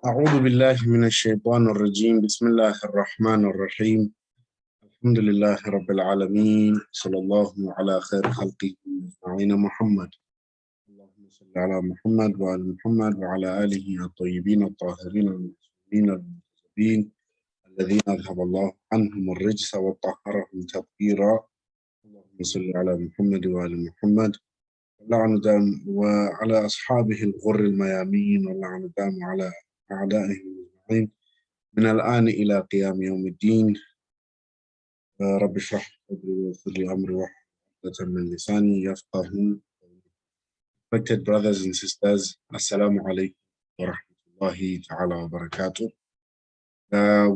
أعوذ بالله من الشيطان الرجيم. بسم الله الرحمن الرحيم. الحمد لله رب العالمين، صلى الله على خير خلقه أجمعين محمد. اللهم صل على محمد وآل محمد وعلى آله الطيبين الطاهرين المعصومين المنتجبين الذين أذهب الله عنهم الرجس وطهرهم تطهيرا. اللهم صل على محمد وآل محمد وعلى أصحابه الغر الميامين، واللعن دام على أعدائهم أجمعين من الآن إلى قيام يوم الدين. رب اشرح لي صدري ويسر لي أمري واحلل عقدة من لساني يفقهوا. Respected brothers and sisters, Assalamu alaikum wa rahmatullahi ta'ala wa barakatuh.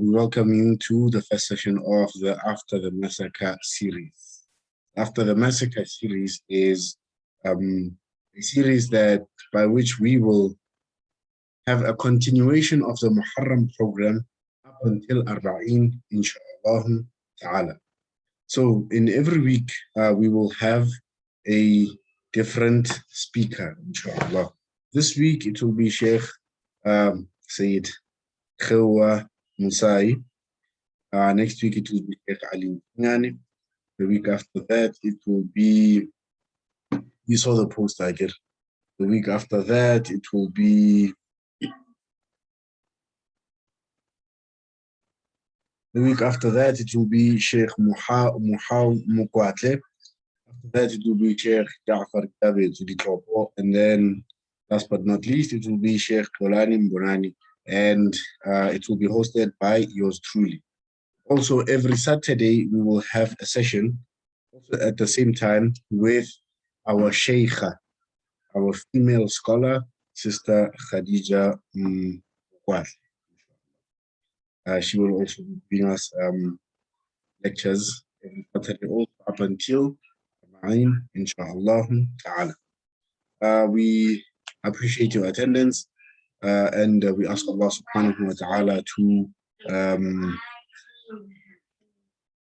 We welcome you to the first session of the After the Massacre series. After the Massacre series is a series that by which we will have a continuation of the Muharram program up until Arba'in, inshallah ta'ala. So in every week, we will have a different speaker, inshallah. This week, it will be Sheikh Sayyid Khewa Musai. Next week, it will be Sheikh Ali Ngani. The week after that, it will be, you saw the post, I get. The week after that, it will be, the week after that, it will be Sheikh Muha Mukwatle. After that, it will be Sheikh Ja'far Kabir. And then, last but not least, it will be Sheikh Kolani Mbonani. And it will be hosted by yours truly. Also, every Saturday, we will have a session also at the same time with our Sheikha, our female scholar, Sister Khadija Mukwatle. She will also be giving us lectures every Saturday also up until 9, inshallah ta'ala. We appreciate your attendance and we ask Allah subhanahu wa ta'ala to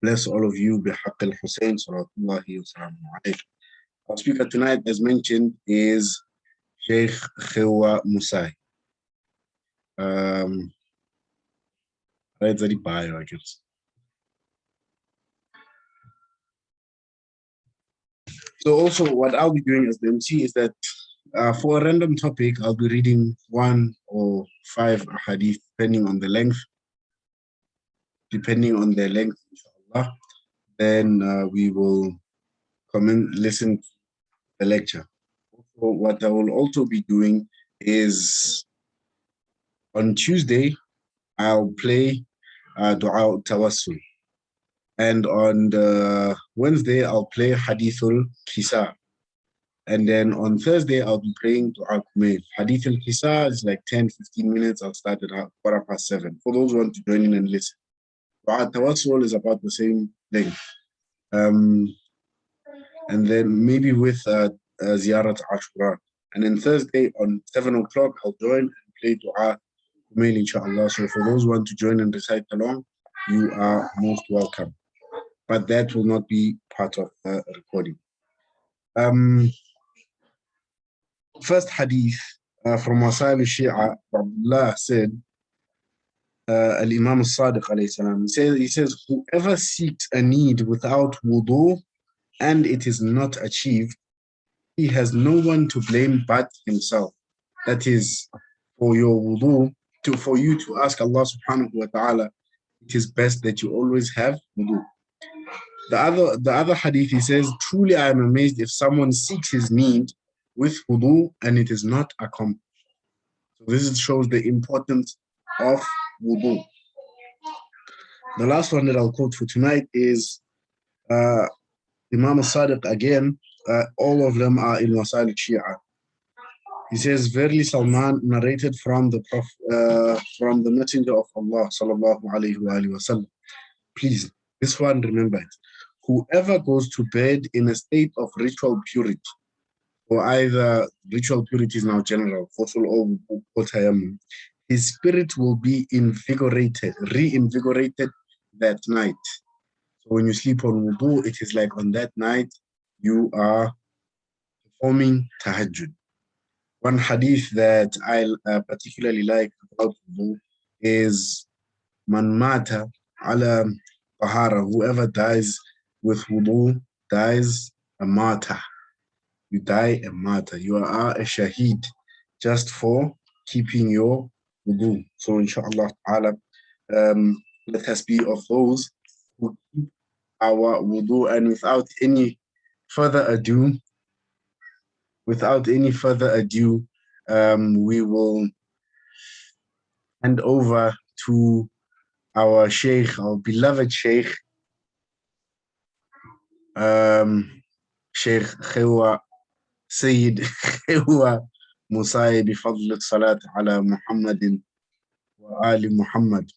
bless all of you bihaqqi al-Hussein salawatullahi wa salamu alayhi. Our speaker tonight, as mentioned, is Sheikh Khewa Musai. Bio, I guess. So also what I'll be doing as the MC is that for a random topic, I'll be reading 1 or 5 hadith, depending on the length. Inshallah. Then we will come and listen to the lecture. Also, what I will also be doing is on Tuesday, I'll play Dua Tawassul. And on the Wednesday, I'll play Hadithul Kisa. And then on Thursday, I'll be playing Dua Kumail. Hadithul Kisa is like 10, 15 minutes. I'll start at 7:15. For those who want to join in and listen. Dua Tawassul is about the same length. And then maybe with Ziyarat Ashura. And then Thursday on 7 o'clock, I'll join and play Dua Kumail, inshallah. So for those who want to join and recite along, you are most welcome. But that will not be part of the recording. First hadith from Wasail al-Shia, Abdullah said, Al-Imam al-Sadiq alayhi salam, he says, whoever seeks a need without wudu and it is not achieved, he has no one to blame but himself. That is, for your wudu, for you to ask Allah subhanahu wa ta'ala, it is best that you always have wudu. The other hadith, he says, truly I am amazed if someone seeks his need with wudu and it is not accomplished. So this shows the importance of wudu. The last one that I'll quote for tonight is Imam al-Sadiq again. All of them are in Wasail al-Shia. He says, verily Salman narrated from the from the Messenger of Allah sallallahu alayhi wa sallam. Please, this one, remember it. Whoever goes to bed in a state of ritual purity, or either ritual purity is now general, ghusl or tayammum, his spirit will be invigorated, reinvigorated that night. So when you sleep on wudu, it is like on that night you are performing tahajjud. One hadith that I particularly like, without wudu is man mata ala tahara. Whoever dies with wudu dies a martyr. You die a martyr. You are a shaheed just for keeping your wudu. So inshallah ta'ala, let us be of those who keep our wudu. And without any further ado, we will hand over to our Sheikh, our beloved Sheikh, Sheikh Khewa Sayyid Khewa Mosae, بفضل الصلاة على محمد وآل محمد.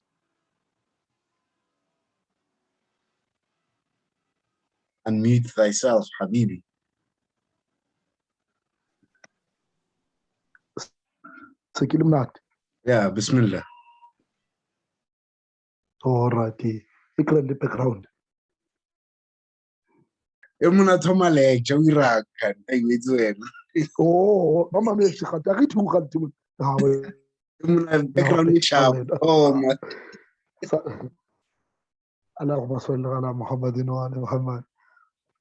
Unmute thyself, Habibi. Yeah, Bismillah. All right. The background. Oh, mama me اللهم صل على محمد وآل محمد.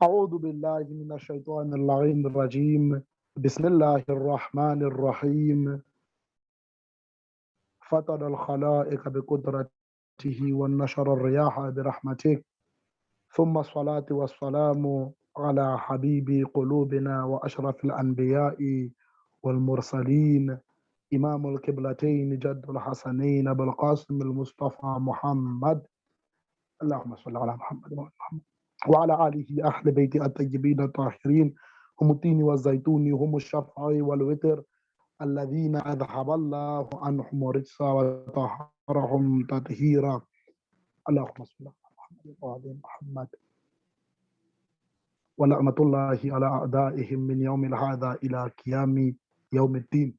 أعوذ بالله من الشيطان اللعين الرجيم. بسم الله الرحمن الرحيم. فطر الخلائق بقدرته ونشر الرياح برحمته، ثم الصلاة والسلام على حبيب قلوبنا وأشرف الأنبياء والمرسلين، إمام القبلتين جد الحسنين أبو القاسم المصطفى محمد. اللهم صل على محمد وعلى محمد وعلى آله أهل بيت الطيبين الطاهرين، هم التين والزيتون، هم الشفع والوتر، الذين أذهب الله عنهم الرجس وطهرهم تطهيرا. اللهم صل على محمد وعلى محمد. ولعنة الله على أعدائهم من يوم هذا إلى قيام يوم الدين.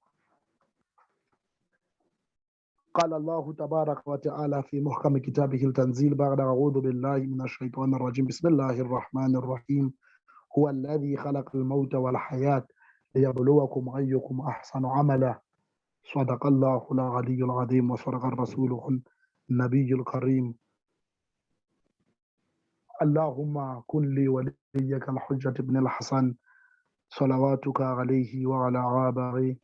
قال الله تبارك وتعالى في محكم كتابه التنزيل بعد أعوذ بالله من الشيطان الرجيم. بسم الله الرحمن الرحيم. هو الذي خلق الموت والحياة ليبلوكم أيكم أحسن عملا. صدق الله العلي العظيم وصدق رسوله النبي الكريم. اللهم كن لي وليك الحجة بن الحسن صلواتك عليه وعلى آبائه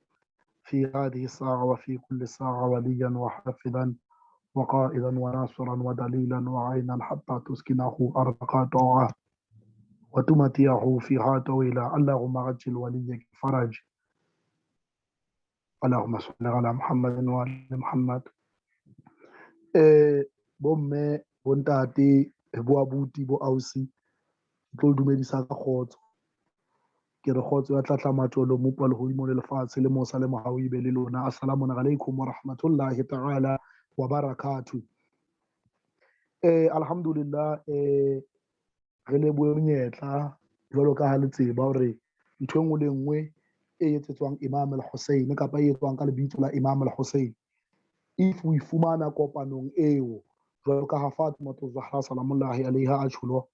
في هذه الساعة وفي كل ساعة، وليا وحافظا وقائدا وناصرا ودليلا وعينا، حتى تسكنه أرضك طوعا وتمتعه فيها طويلا. اللهم عجل وليك فرج. اللهم صل على محمد وعلى محمد. Bomme, bontate, bo abuti, bo ausi, ke tlo dumedisa ka kgotso. Ke re kgotso ya tlatlamatjolo mopo lehodimo le lefatshe le mosa le mohau be le lona. Assalamu alaikum wa rahmatullahi ta'ala wa barakatuh. Alhamdulillah, re lebohe monyetla jwalo ka ha le tseba hore ntho e nngwe le nngwe e etsetswang Imam al-Hussein kapa e etswang ka lebitso la Imam al-Hussein, if we fumana kopanong eo jwalo ka ha Fatima Zahra salamullahi alaiha a tjholo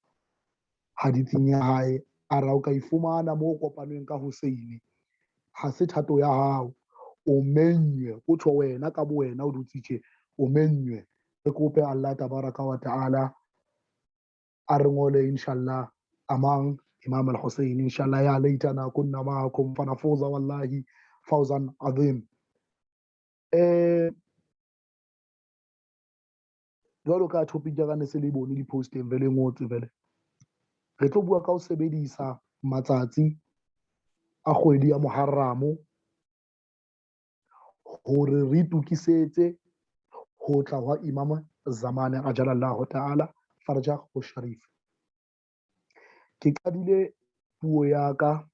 hadithing ya hae, a ra o ka ifumana mo kopanong ka Hussein, ha se thato ya hao, o mennywe, o tjho wena ka bo wena o dutse tje, o mennywe. Re kope Allah tabaraka wa taala a re ngole inshallah among Imam al-Hussein inshallah. Ya laitana kunna ma'akum fanafuza wallahi fawzan azim. Jwalo ka topic ya ka ne se le bone di-posteng vele ngotswe vele, re tlo bua ka ho sebedisa matsatsi a kgwedi ya Muharram hore re itukisetse ho tla hwa Imam Zamane ajalallahu ta'ala farjahu sharif. Ke qadile puo ya ka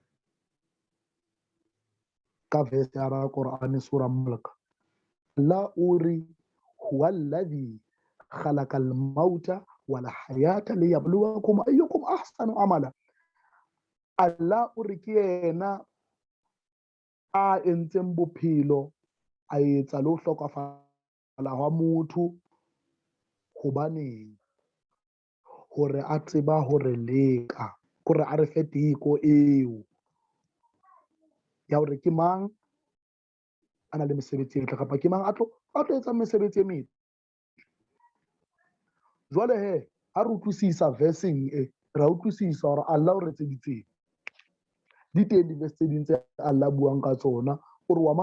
ka verse ya Qur'an sura Mulk. Allah uri huwa alladhi khalaqa al-mauta wal hayata liyabluwakum ayyukum ahsanu amala. Allah o re ke yena a entseng bophelo, a etsa le ho hlokafala hwa motho hobaneng, hore a tseba hore leka, kore a re fe teko eo ya hore ke mang a na le mesebetsi e metle kapa ke mang a tlo etsang mesebetsi e metle. Jwale he ha re utlwisisa versing e, ra utlwisisa hore Allah o re etseditseng. Di teng di-verse tse ding tse Allah buang ka tsona, o re wa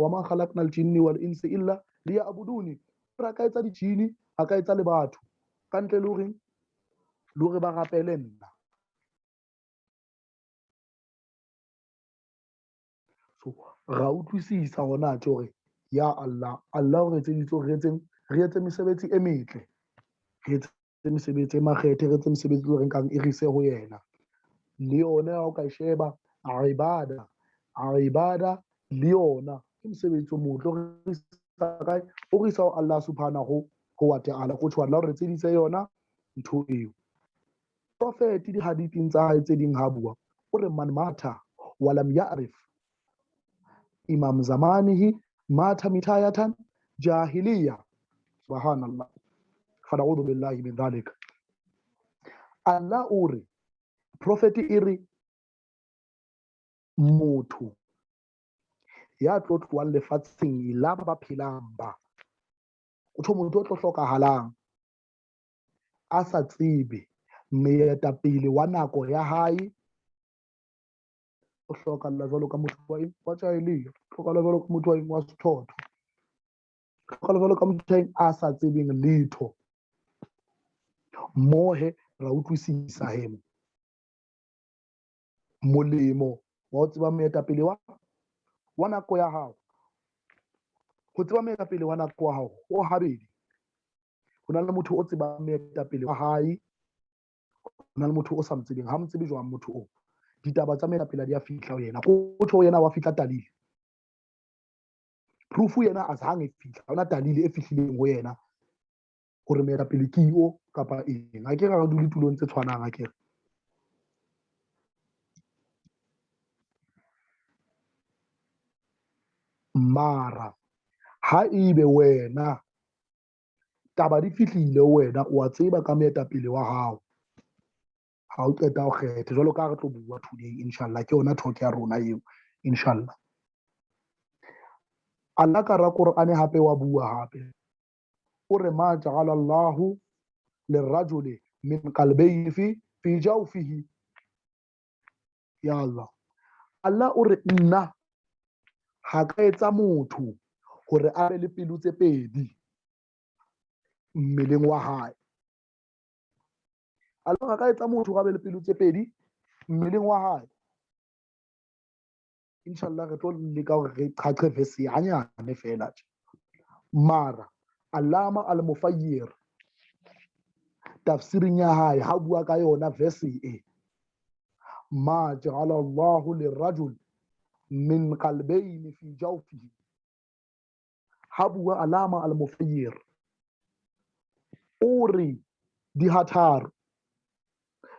ma khalaqna al-jinni wal insa illa liya'buduni. Re ka etsa dijini, a ka etsa le batho ka ntle le hore le hore ba rapele nna. So ra utlwisisa hona tje hore ya Allah, Allah o re etseditse hore re etseng, re etse mesebetsi e metle, re etse mesebetsi e makgethe, re etse mesebetsi e re nkang e re ise ho yena. Le yona ha o ka e sheba ibada, ibada le yona ke mosebetsi o motle, o re isa kae? O re isa ho Allah subhanahu wa ta'ala. Ko tjho Allah o re etseditse yona ntho eo. Prophet di hadithing tsa hae tse ding ha bua, o re man mata walam ya'rif imam zamanihi mata mitayatan jahiliya. Subhanallah, fa na'udhu billahi min dhalik. Allah o re, prophet e re motho ya tlo tlohang lefatsheng la ba phelang ba, o tho motho o tlo hlokahalang a sa tsebe moetapele wa nako ya hae, o hlokalla jwalo ka motho wa eng wa jahiliya, hlokalla jwalo ka motho wa eng wa sethotho, hlokalla jwalo ka motho wa eng a sa tsebeng letho. Mohe ra utlwisisa he molemo wa ho tseba moetapele wa nako ya hao. Ho tseba moetapele wa nako wa hao o habedi. Ho na le motho o tsebang moetapele wa hae, ho na le motho o sa mo tsebeng. Ha mo tsebe jwang motho o? Ditaba tsa moetapele di a fihla ho yena. Ko tjho yena wa fihla talile. Proof yena a zang e fihla. Ha hona talile e fihlileng ho yena hore moetapele ke eo kapa eng. Ha ke re dule tulong tse tshwanang, ha ke re. Mara ha ebe wena taba di fihlile ho wena, o a tseba ka moetapele wa hao, ha o qeta ho kgetha jwalo ka ha re tlo bua today inshallah, ke yona talk ya rona eo inshallah. Allah ka ra Qur'ane hape wa bua hape, o re ma ja'ala Allahu lirrajuli min qalbayni fi jawfihi. Ya Allah, Allah o re nna ha ka etsa motho hore a be le pelo tse pedi mmeleng wa hae. Allah ha ka etsa motho hore a be le pelo tse pedi mmeleng wa hae. Inshallah re tlo leka hore re qhaqhe verse hanyane fela tje. Mara Allama al-Mufayyir tafsiring ya hae ha bua ka yona verse e, ma ja'ala Allahu lirajul min qalbayni fi jawfihi. Ha bua Allama al-Mufayyir o re di ha tharo.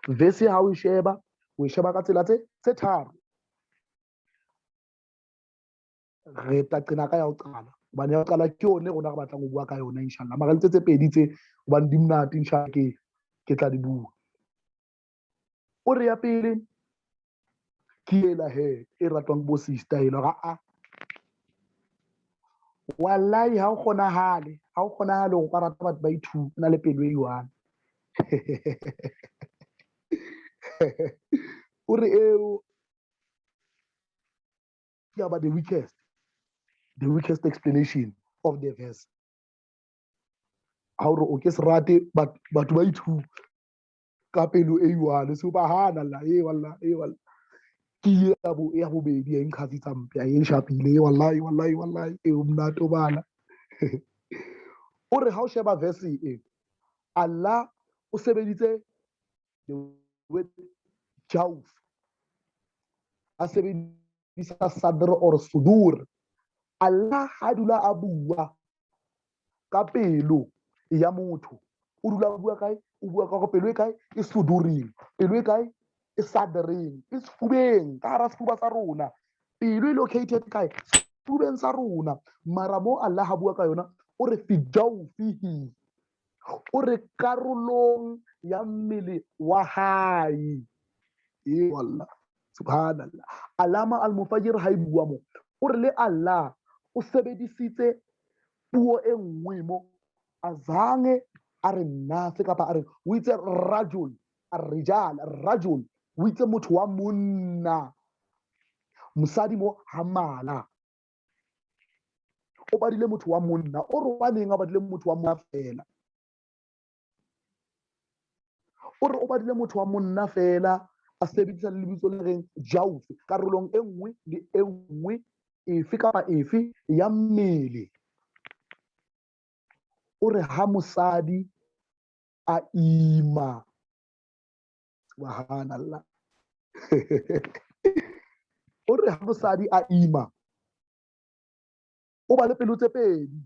Verse ha o e sheba, o e sheba ka tsela tse tharo. Re tla qena ka ya ho qala, hobane ya ho qala ke yone rona re batlang ho bua ka yona inshallah. Mara le tse pedi tse hobane di monate inshallah ke tla di bua. O re ya pele ke ela he e ratwang bo sister ela ga a wallahi ha o kgonahale, ha o kgonahale o ka rata batho ba ithuta na le pelo e one. O re eo ke about the weakest explanation of the verse. Ha o re o ke se rate batho ba ithuta ka pelo e one, subhanallah, e wallah, e wallah. Ke ya bo ya bobedi ya nkgatsi mpe ya e shapile, e wallahi, wallahi, wallahi, e o monate o bala. O re ha o sheba verse e, Allah o sebeditse the word jawf, a sebedisa sadr or sudur. Allah ha dula a bua ka pelo ya motho, o dula a bua kae? O bua ka hore pelo e kae? E suduring. Pelo e kae? E sadreng, e sefubeng, ka hara sefuba sa rona. Pelo e located kae? Sefubeng sa rona. Mara mo Allah ha bua ka yona, o re fi jawfihi, o re karolong ya mmele wa hae. E wallah, subhanallah. Alama al-Mufayyir ha e bua mo, o re le Allah O sebedisitse puo e nngwe mo, azange a re nase kapa a re, o itse rajul, ar-rijal, rajul, o itse motho wa monna, mosadi mo ha mala. O badile motho wa monna, o re hobaneng a badile motho wa monna fela? O re o badile motho wa monna fela, a sebedisa le lebitso le reng Jaufe karolong e nngwe le e nngwe efe kapa efe ya mmele. O re ha mosadi a ima, subhanallah, o re ha mosadi a ima o ba le pelo tse pedi.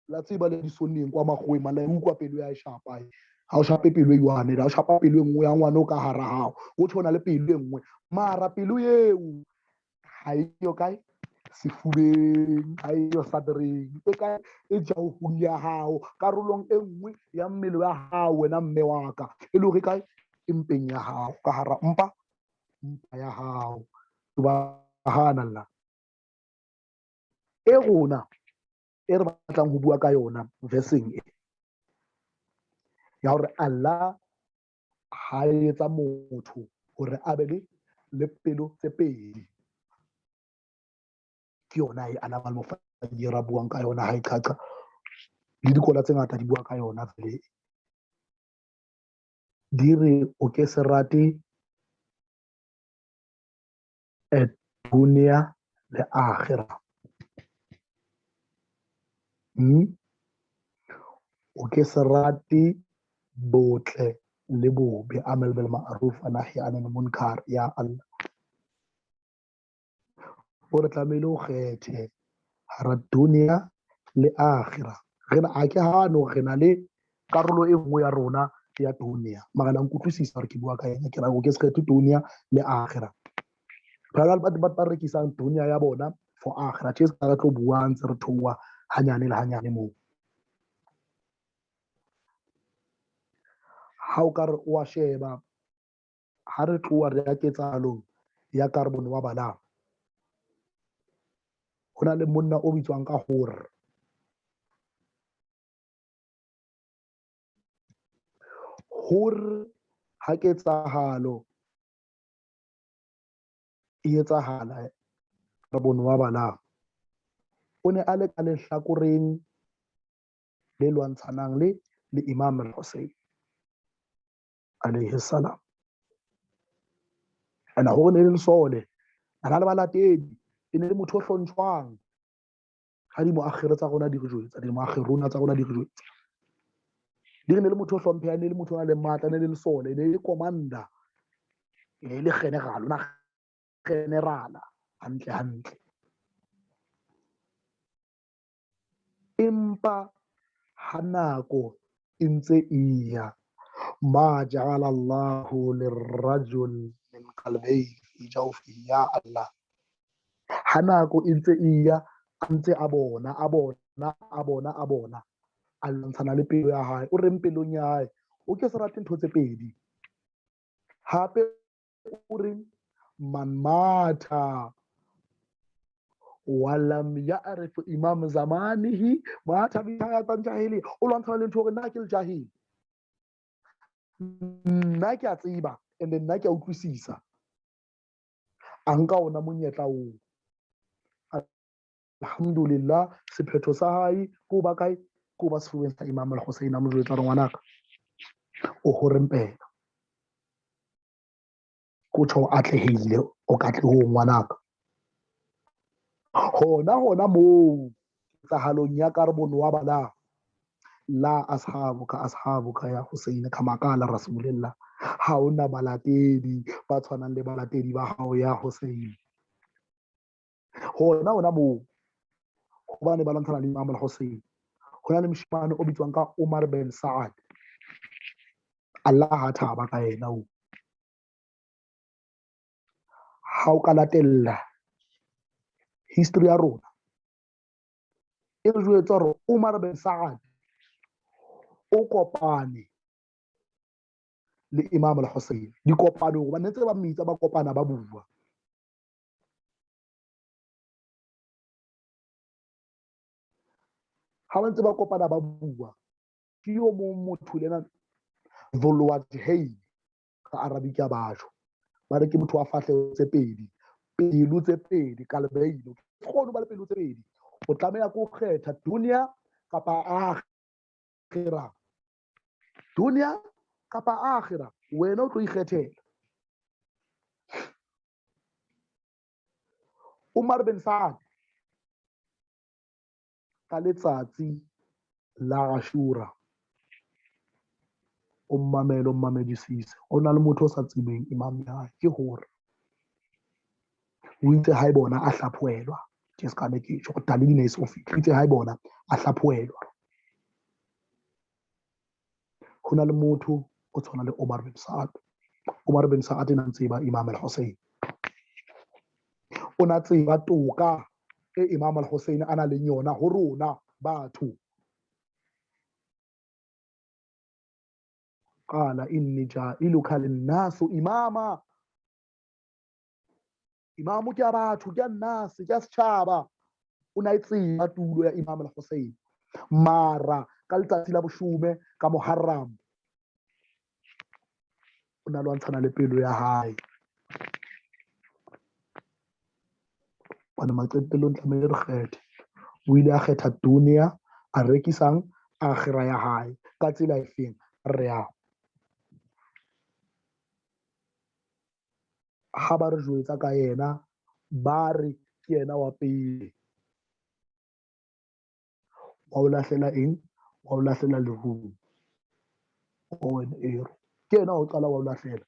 La tseba le disonneng kwa makgoweng, mala e utlwa pelo ya e shapa. Ha o shape pelo e one, ha o shapa pelo e nngwe ya ngwana o ka hara hao, o tjho o na le pelo e nngwe, mara pelo eo ha e yo kae? Sefubeng, ha e yo sadreng, e kae? E jauhung ya hao, karolong e nngwe ya mmele wa hao wena mme wa ka, e le hore e kae? E mpeng ya hao, ka hara mpa, mpa ya hao. Subhanallah. E rona e re batlang ho bua ka yona versing e ya hore Allah ha etsa motho hore a be le pelo tse pedi, ke yona e Alam al-Mufayyir a buang ka yona ha e qhaqa, le dikola tse ngata di bua ka yona vele. Di re o ke se rate dunia le akhira. O ke se rate botle le bobe, amal bil ma'ruf wa nahi anil munkar. Ya Allah, o re tlamehile o kgethe hara dunia le akhira. Re na, ha ke hane hore re na le karolo e nngwe ya rona ya dunia, mara la nkutlwisisa hore ke bua ka eng. Ke ra o ke se kgethe dunia le akhira. Ba ba ba rekisang dunia ya bona for akhira. Tje se ka re tlo bua ntse re theoha hanyane le hanyane moo. Ha o ka re o a sheba, ha re tloha re ya ketsahalong ya Karbon wa Bala, ho na le monna o bitswang ka Hor. Hor ha ketsahalo e etsahala Karbon wa Bala, o ne a le ka lehlakoreng le lwantshanang le Imam al-Hussein alayhi salam. Ana ho ne le lesole, a na le balatedi, e ne le motho o hlontshwang. Ha di moakgere tsa rona di re jwetsa, di moakgerona tsa rona di re jwetsa. Di re ne le motho o hlomphehang, ne le motho o nang le matla, ne le lesole, ne le commander, ne le general, na generala hantle hantle. Empa ha nako e ntse e ya, ma ja'ala Allahu lirrajul min qalbayni fi jawfihi, ya Allah. Ha nako e ntse e ya, a ntse a bona, a bona, a bona, a bona, a lwantshana le pelo ya hae. O reng pelong ya hae? O ke se rate ntho tse pedi. Hape o reng? Man mata wa lam ya'rif imam zamanihi mata bi hayatan jahili. O lwantshana le ntho hore nna ke le jahili, nna ke a tseba and then nna ke a utlwisisa. A nka ona monyetla oo. Alhamdulillah, sephetho sa hae ke ho ba kae? Ke ho ba sefubeng sa Imam al-Hussein. A mo jwetsa hore ngwanaka o horeng pela, ko tjho o atlehile, o katlehong ngwanaka. Hona hona moo ketsahalong ya Karbon wa Bala, la ashabuka ashabuka ya Hussein kama qala Rasulullah, ha hona balatedi ba tshwanang le balatedi ba hao ya Hussein. Hona hona moo hobane ba lwantshana le Imam al-Hussein, ho na le moshemane o bitswang ka Umar bin Saad. Allah ha thaba ka yena o. Ha o ka latella history ya rona, e re jwetsa hore Umar bin Saad o kopane le Imam al-Hussein dikopanong, hobane ntse ba mmitsa, ba kopana, ba bua. Ha ba ntse ba kopana ba bua, ke yo mong motho le ena Dhul-Wajhain ka Arabic ya batho. Ba re ke motho wa fahleho tse pedi, pelo tse pedi, kalbeino. Kgone ba le pelo tse pedi. O tlameha ko kgetha dunya kapa akhira. Dunya kapa akhira, wena o tlo ikgethela. Umar bin Saad ka letsatsi la Ashura, o mmamele, o mmamedisise. O na le motho o sa tsebeng imam ya hae, ke hore o itse ha e bona a hlaphohelwa, ke ska ne ke tjho, dalili ne e so fihle. O itse ha e bona a hlaphohelwa. Ho na le motho o tshwana le Omar bin Saad. Omar bin Saad na tseba Imam al-Hussein. O na tseba toka e Imam al-Hussein a nang le yona ho rona batho. Qala inni ja'iluka lin-nasu imama. Imamu ke ya batho, ke ya nnase, ke ya setjhaba. O na e tseba tulo ya Imam al-Hussein. Mara ka letsatsi la boshome ka Muharram, o na lwantshana le pelo ya hae. Hobane maqetellong tlamehile re kgethe. O ile a kgetha dunya, a rekisang akhira ya hae. Ka tsela efeng? Re ya. Ha ba re jwetsa ka yena, ba re ke yena wa pele. Wa o lahlela eng? Wa o lahlela lerumo. Bow and arrow. Ke yena wa o qala wa o lahlela.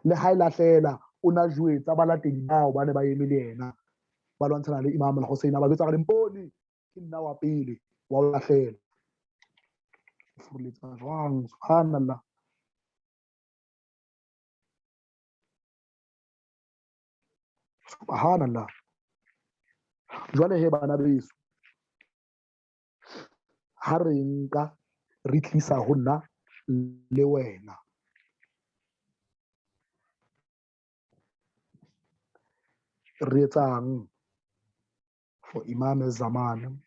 Le ha e lahlela, o na jwetsa balatedi bao ba ne ba eme le yena, ba lwantshana le Imam al-Hussein, ba jwetsa gore mpone, ke nna wa pele wa o lahlela. O furuletsa jwang? Subhanallah. Subhanallah. Jwale he bana beso, ha re nka re tlisa ho nna le wena, re etsang for Imam Zamani?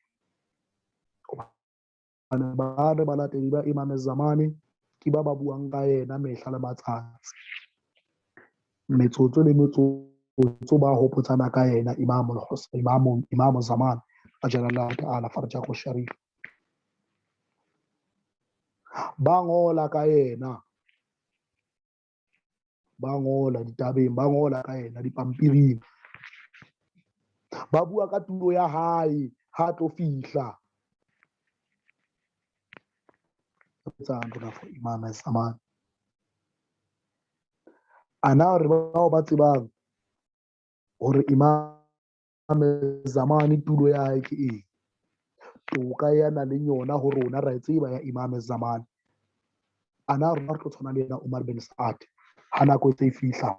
Hobane ba re balatedi ba Imam Zamani ke ba ba buang ka yena mehla le matsatsi, metsotso le metsotso ba hopotsana ka yena Imam al-Hussein, Imam Zamani ajalallahu ta'ala farjahu sharif. Ba ngola ka yena, ba ngola ditabeng, ba ngola ka yena dipampiring, ba bua ka tulo ya hae ha tlo fihla. Etsang rona for Imam Zamani? Ana re bao ba tsebang hore Imam Zamani tulo ya hae ke eng? Toka ya na le yona ho rona ra e tseba ya Imam Zamani. Ana rona re tlo tshwana le yena Umar bin Saad ha nako e se e fihla.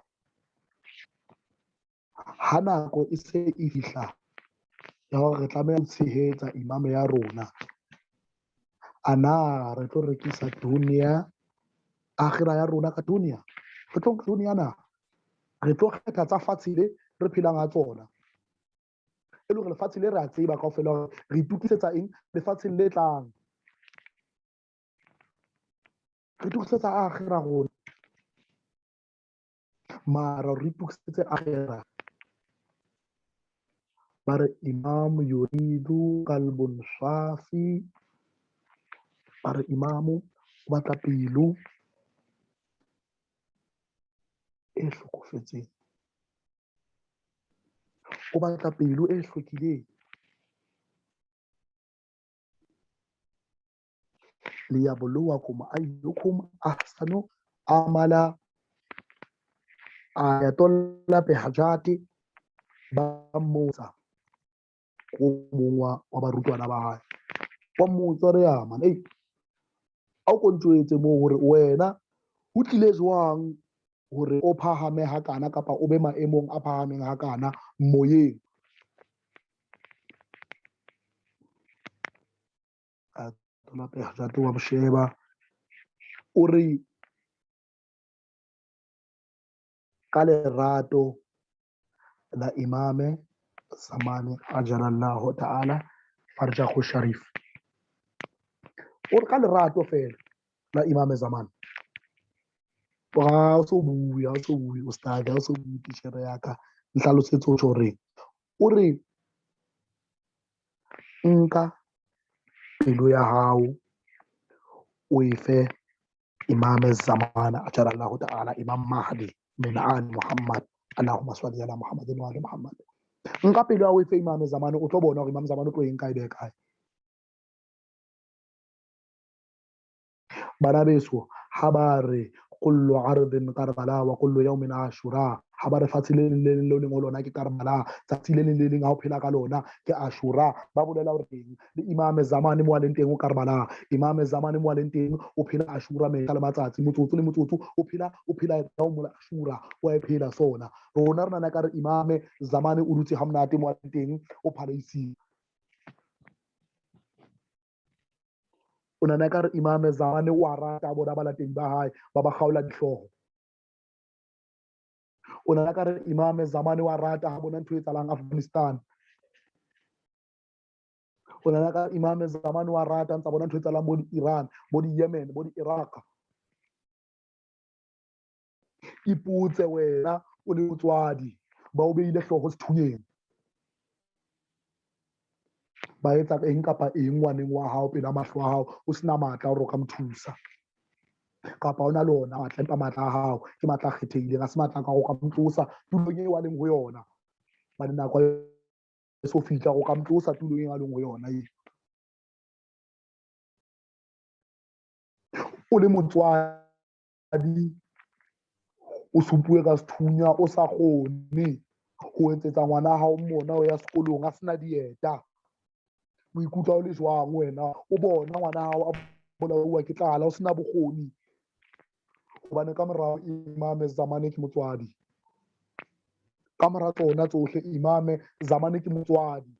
Ha nako e se e fihla ya hore re tlameha ho tshehetsa imam ya rona, ana re tlo rekisa dunya, akhira ya rona ka dunya? Re tlo nka dunya na? Re tlo kgetha tsa fatshe le re phelang ha tsona, e le hore lefatshe le re a tseba kaofela hore re itokisetsa eng lefatsheng le tlang. Re itokisetsa akhira rona, mara re itokisetse akhira. Ba re imam yuridu qalbun safi, ba re imamu o batla pelo e hlokofetseng, o batla pelo e hlwekileng. Liyabluwakum ayyukum ahsanu amala. Ayatollah Behjati ba mmotsa ko mong wa barutwana ba hae, wa mmotsa re ya man, ei, a o ko ntjwetse moo hore wena ho tlile jwang hore o phahame hakana kapa o be maemong a phahameng hakana moyeng? Ayatollah Behjati wa Bosheba o re ka lerato la Imame Zamane ajalallahu ta'ala farjahu sharif. O re ka lerato fela la Imam Zaman. Ha o so bue, ha o so bue ustad, ha o so bue titjhere ya ka, nhlalosetse o tjho horeng. O re nka pelo ya hao o e fe Imam Zaman ajalallahu ta'ala, Imam Mahdi min ali Muhammad, Allahumma salli ala Muhammadin wa ali Muhammad. Nka pelo ya hao e fe Imam Zaman, o tlo bona hore Imam Zaman o tlo e nka e behe kae. Bana beso, ha ba re kullu ardin Karbala wa kullu yawmin Ashura, ha ba re fatshe le leng le leng leo leng ho lona ke Karbala, tsatsi le leng le leng ha o phela ka lona ke Ashura, ba bolela hore eng? Le Imam Zaman mo a leng teng o Karbala, Imam Zaman mo a leng teng o phela Ashura mehla le matsatsi, motsotso le motsotso o phela, o phela yawmul Ashura, o a e phela sona. Rona re nahana ka re Imam Zaman o dutse ha monate mo a leng teng, o phalaising. O nahana ka re Imam Zaman o a rata bona balatedi ba hae ba ba kgaola dihlooho. O nahana ka re Imam Zaman o a rata ha bona ntho e etsahalang Afghanistan. O nahana ka Imam Zaman o a rata ntsa bona ntho e etsahalang bo di-Iran, bo di-Yemen, bo di-Iraq. Ipotse wena o le motswadi, ba o beile hlooho sethunyeng, ba etsa eng kapa eng ngwaneng wa hao pela mahlo a hao, o sena matla a hore o ka mo thusa, kapa o na le ona matla, empa matla a hao ke matla a kgethehileng, ha se matla a ka hore o ka mo tlosa tulong eo a leng ho yona. Hobane nako e so fihla hore o ka mo tlosa tulong eo a leng ho yona eo. O le motswadi, o supuwe ka sethunya, o sa kgone ho etsetsa ngwana hao mona o ya sekolong a sena dieta. O ikutlwa o le jwang wena? O bona ngwana hao a bolauwa ke tlala, o sena bokgoni. Hobane ka morao Imam Zamane ke motswadi. Ka mora tsona tsohle Imam Zamane ke motswadi.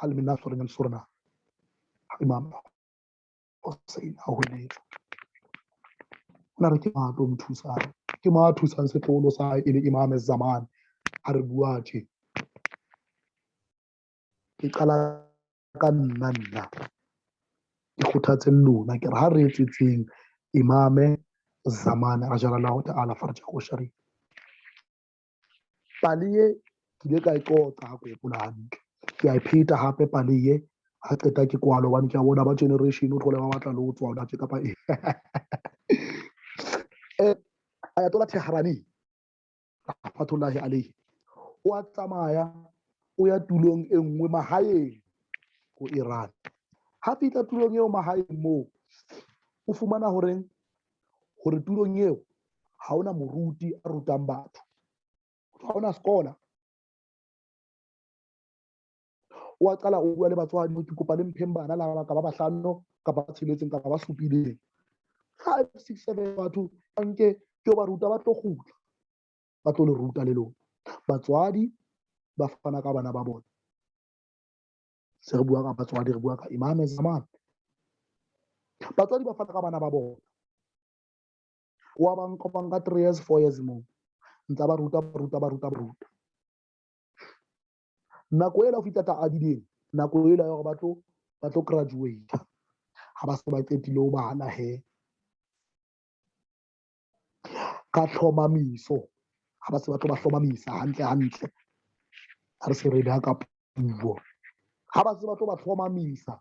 Hal min nasirin yansurna. Imam Hussein a hweletsa. O na re ke mang a tlo mo thusang? Ke mang a thusang setloholo sa hae e le Imam Zaman? Ha re bua tje. Ke qala ka nna nna. Ke kgothatse lona ke re ha re etsetseng Imam Zaman ajalallahu ta'ala farjahu sharif. Pale ye ke ile ka e qoqa ha ke hopola hantle. Ke a e pheta hape pale ye ha qeta ke kwalo, hobane ke a bona ba generation o thole ba batla le ho tswa hona tje kapa eng. Ayatollah Tehrani rahmatullahi alayhi o a tsamaya o ya tulong e nngwe mahaeng ko Iran. Ha fihla tulong eo mahaeng moo, o fumana horeng hore tulong eo ha hona moruti a rutang batho, ha hona sekola. O a qala o bua le batswadi, ke kopa le mpheng bana la ba ka ba bahlano kapa ba tsheletseng kapa ba supileng. 5, 6, 7 batho ba nke ke ba ruta, ba tlo kgutla, ba tlo le ruta le lona. Batswadi ba fana ka bana ba bona. Se re bua ka batswadi, re bua ka Imam Zaman. Batswadi ba fana ka bana ba bona. Wa ba nka, ba nka 3 years, 4 years moo. Ntsa ba ruta, ba ruta, ba ruta, ba ruta. Nako ela ho fihla ta adileng, nako ela ya hore ba tlo graduate. Ha ba se ba qetile ho bala he. Ka tlhomamiso, ha ba se ba tlo ba hlomamisa hantle hantle. Ha re se re beha ka puo. Ha ba se ba tlo ba hlomamisa.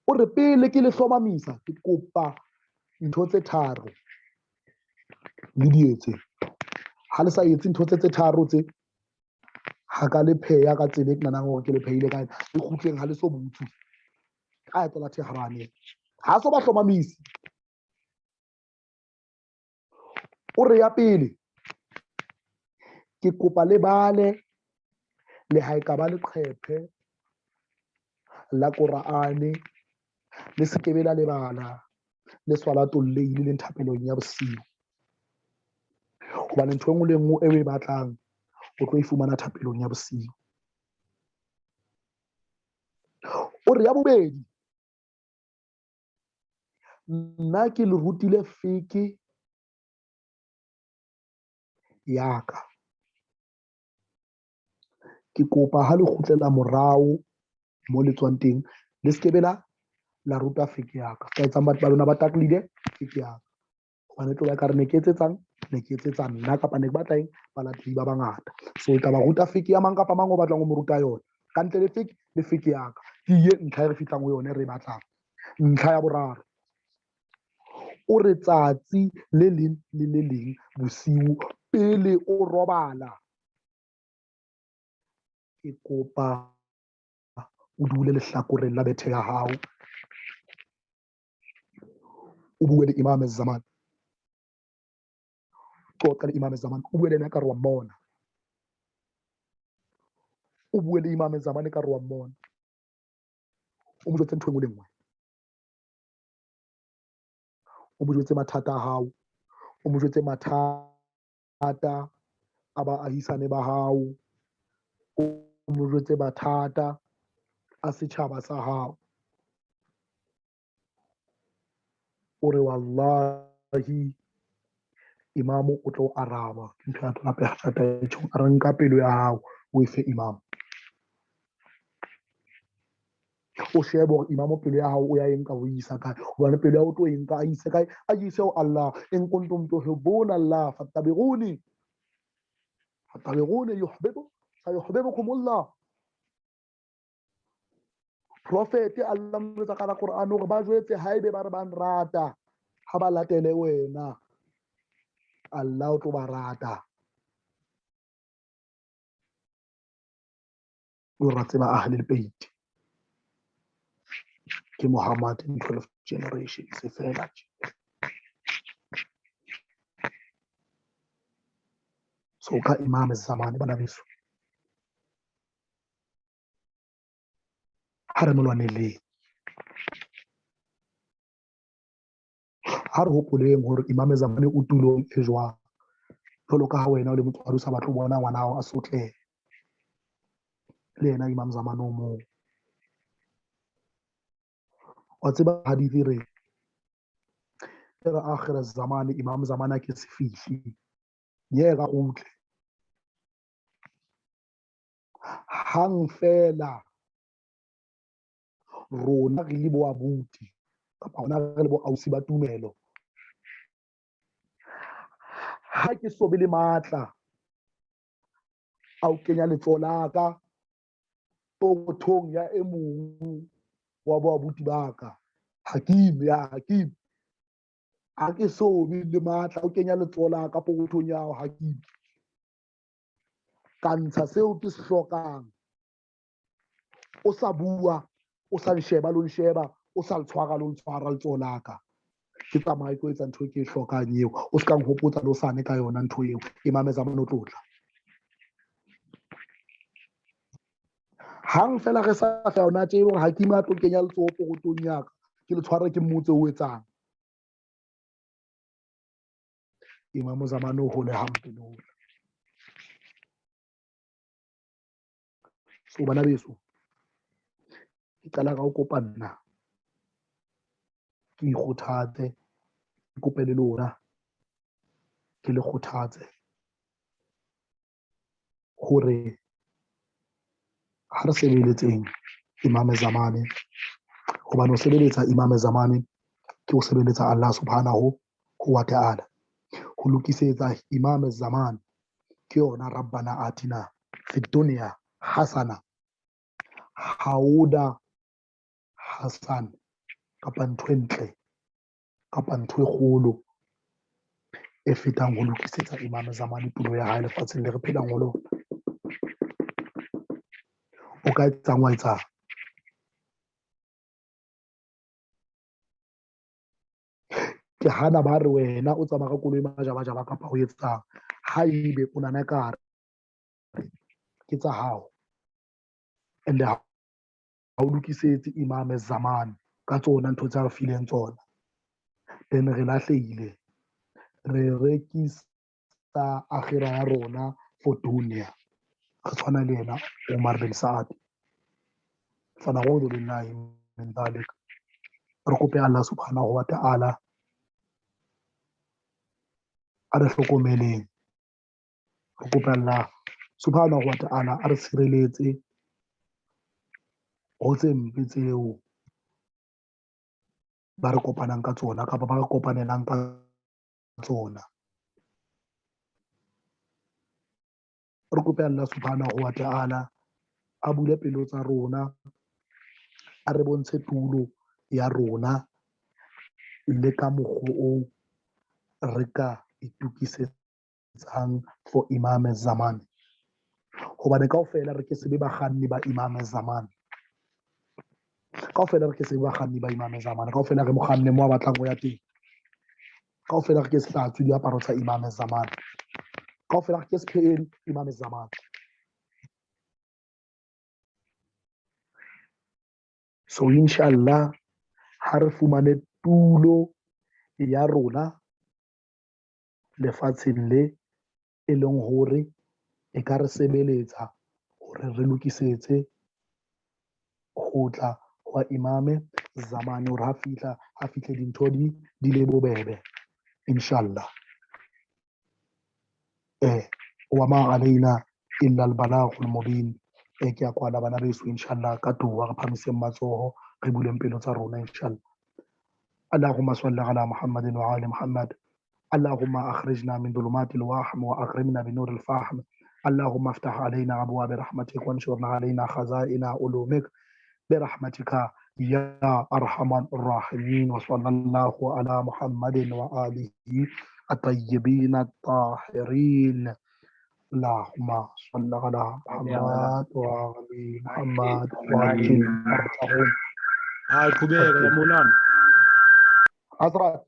O re pele ke le hlomamisa, ke kopa ntho tse tharo le di etse. Ha le sa etse ntho tse tharo tse, ha ka le pheya ka tsela e ke nahanang hore ke le phehile ka yona, le kgutleng ha le so butswe. Ayatollah Tehrani ha so ba hlomamise. O re ya pele, ke kopa le bale le ha e ka ba leqephe la Qur'ane, le se ke be la lebala le swalatul layl le thapelong ya bosiu. Hobane ntho e nngwe le nngwe e o e batlang o tlo e fumana thapelong ya bosiu. O re ya bobedi, nna ke le rutile feke ya ka. Ke kopa ha le kgutlela morao mo le tswang teng, le skebe la ruta feke ya ka. Ka etsang batho ba lona ba taklide feke ya ka. Hobane tlo ba ekare ne ke etsetsang, ne ke etsetsa nna kapa ne ke batla eng, balatedi ba bangata. So ke tla ba ruta feke ya mang kapa mang o batlang ho mo ruta yona. Ka ntle le feke, le feke ya ka. Ke ye ntlha e re fihlang ho yona e re e batlang. Ntlha ya boraro, o re tsatsi le leng le le leng bosiu pele o robala, ke kopa o dule lehlakoreng la bethe ya hao, o bue le Imam Zaman, qoqa le Imam Zaman, o bue le yena ka re wa mmona, o bue le Imam Zaman ka re wa mmona, o mo jwetse ntho e nngwe le nngwe, o mo jwetse mathata a hao, o mo jwetse mathata a baahisane ba hao, o mo jwetse mathata a setjhaba sa hao. O re wallahi imamo o tlo araba. Ke ntho ya hape hape e tjhong, a re nka pelo ya hao o e fe imamo. O shebe hore imamo pelo ya hao o ya e nka o isa kae, hobane pelo ya hao o tlo e nka a ise kae, a ise ho Allah. In kuntum tuhibbuna Allah fattabi'uni, fattabi'uni yuhibbu sayuhibbukumullah. Prophet Allah mo jwetsa ka Quran hore ba jwetse haebe ba re ba nrata, ha ba latele wena, Allah o tlo ba rata. O ra tseba Ahlul Bait ke Muhammad in 12 generation se fela tje. So ka Imam Zamani bana beso, ha re mo lwaneleng, ha re hopoleng hore Imam Zamani o tulong e jwang. Jwalo ka ha wena o le motswadi o sa batle ho bona ngwana hao a sotleha, le yena Imam Zamani o moo. Wa tseba hadith e re, e re akhir zamani Imam Zamani a ke se fihle, ye ka kgutle hang fela. Rona re le bo abuti kapa rona re le bo ausi ba tumelo, ha ke so be le matla a ho kenya letsoho la ka pokothong ya e mong wa bo abuti ba ka, Hakim ya Hakim, ha ke so be le matla a ho kenya letsoho la ka pokothong ya hao Hakim, ka ntsha seo ke se hlokang, o sa bua, o sa nsheba lo nsheba, o sa ntshwara lo ntshwara letsoho la ka, ke tsamaye ke etsa ntho e ke e hlokang eo, o se ka nhopotsa le o sane ka yona ntho eo. Imam Zamani o tlotla hang fela re sa tla yona tje hore Hakim a tlo kenya letsoho pokotong ya ka, ke le tshware ke mmotse o etsang. Imam Zamani o hole hampe le hole. So bana beso, ke qala ka ho kopa nna, ke ikgothatse, ke kope le lona, ke le kgothatse hore ha re sebeletseng Imam Zamani, hobane ho sebeletsa Imam Zamani ke ho sebeletsa Allah subhanahu wa ta'ala. Ho lokisetsa Imam Zamani ke yona Rabbana atina fi dunya hasana, ha o hasan kapa ntho e ntle kapa ntho e kgolo e fetang ho lokisetsa Imam Zamani tulo ya hae lefatsheng le re phelang ho lona. O ka etsang wa etsang? Ke hana ba re wena o tsamaya ka koloi majabajaba kapa ho etsang, ha ebe o nana ka re ke tsa hao, and ha o lokisetse Imam Zamani ka tsona ntho tsa re fileng tsona, then re lahlehile, re rekisa akhira ya rona for dunya. Re tshwana le yena Omar bin Saad. Fa na'udhu billahi min dhalik. Re kope Allah subhanahu wa ta'ala a re hlokomeleng. Re kopa Allah subhanahu wa ta'ala a re tshireletse ho tse mpe tseo ba re kopanang ka tsona kapa ba re kopanelang ka tsona. Re kope Allah subhanahu wa ta'ala a bule pelo tsa rona, a re bontshe tulo ya rona le ka mokgwa oo re ka itukisetsang for Imam Zaman. Hobane kaofela re ke se be bakganni ba Imam Zaman. Kaofela re ke se be bakganni ba Imam Zaman. Kaofela re mokganne mo a batlang ho ya teng. Kaofela re ke se hlatswe diaparo tsa Imam Zaman. Kaofela re ke se phehele Imam Zaman. So inshallah ha re fumane tulo ya rona lefatsheng le e leng hore e ka re sebeletsa hore re lokisetse ho tla hwa Imam Zaman hore ha fihla ha fihle dintho di le bobebe inshallah. Wa ma alaina illa al balaghul mubin. Ke a kwala bana beso inshallah ka dua re phamiseng matsoho re buleng pelo tsa rona inshallah. Allahumma salli ala Muhammadin wa ali Muhammad. Allahumma akhrijna min dhulumatil wahm wa akrimna bi nuril fahm. Allahumma iftah alaina abwaab rahmatik wa anshurna alaina khazaina ulumik bi rahmatika ya arhamar rahimin. Wa sallallahu ala Muhammadin wa alihi at-tayyibin at-tahirin. Allahumma salli ala Muhammad wa ali Muhammad wa ajil farjahum. Hayi qhubeka Maulana. Hazrat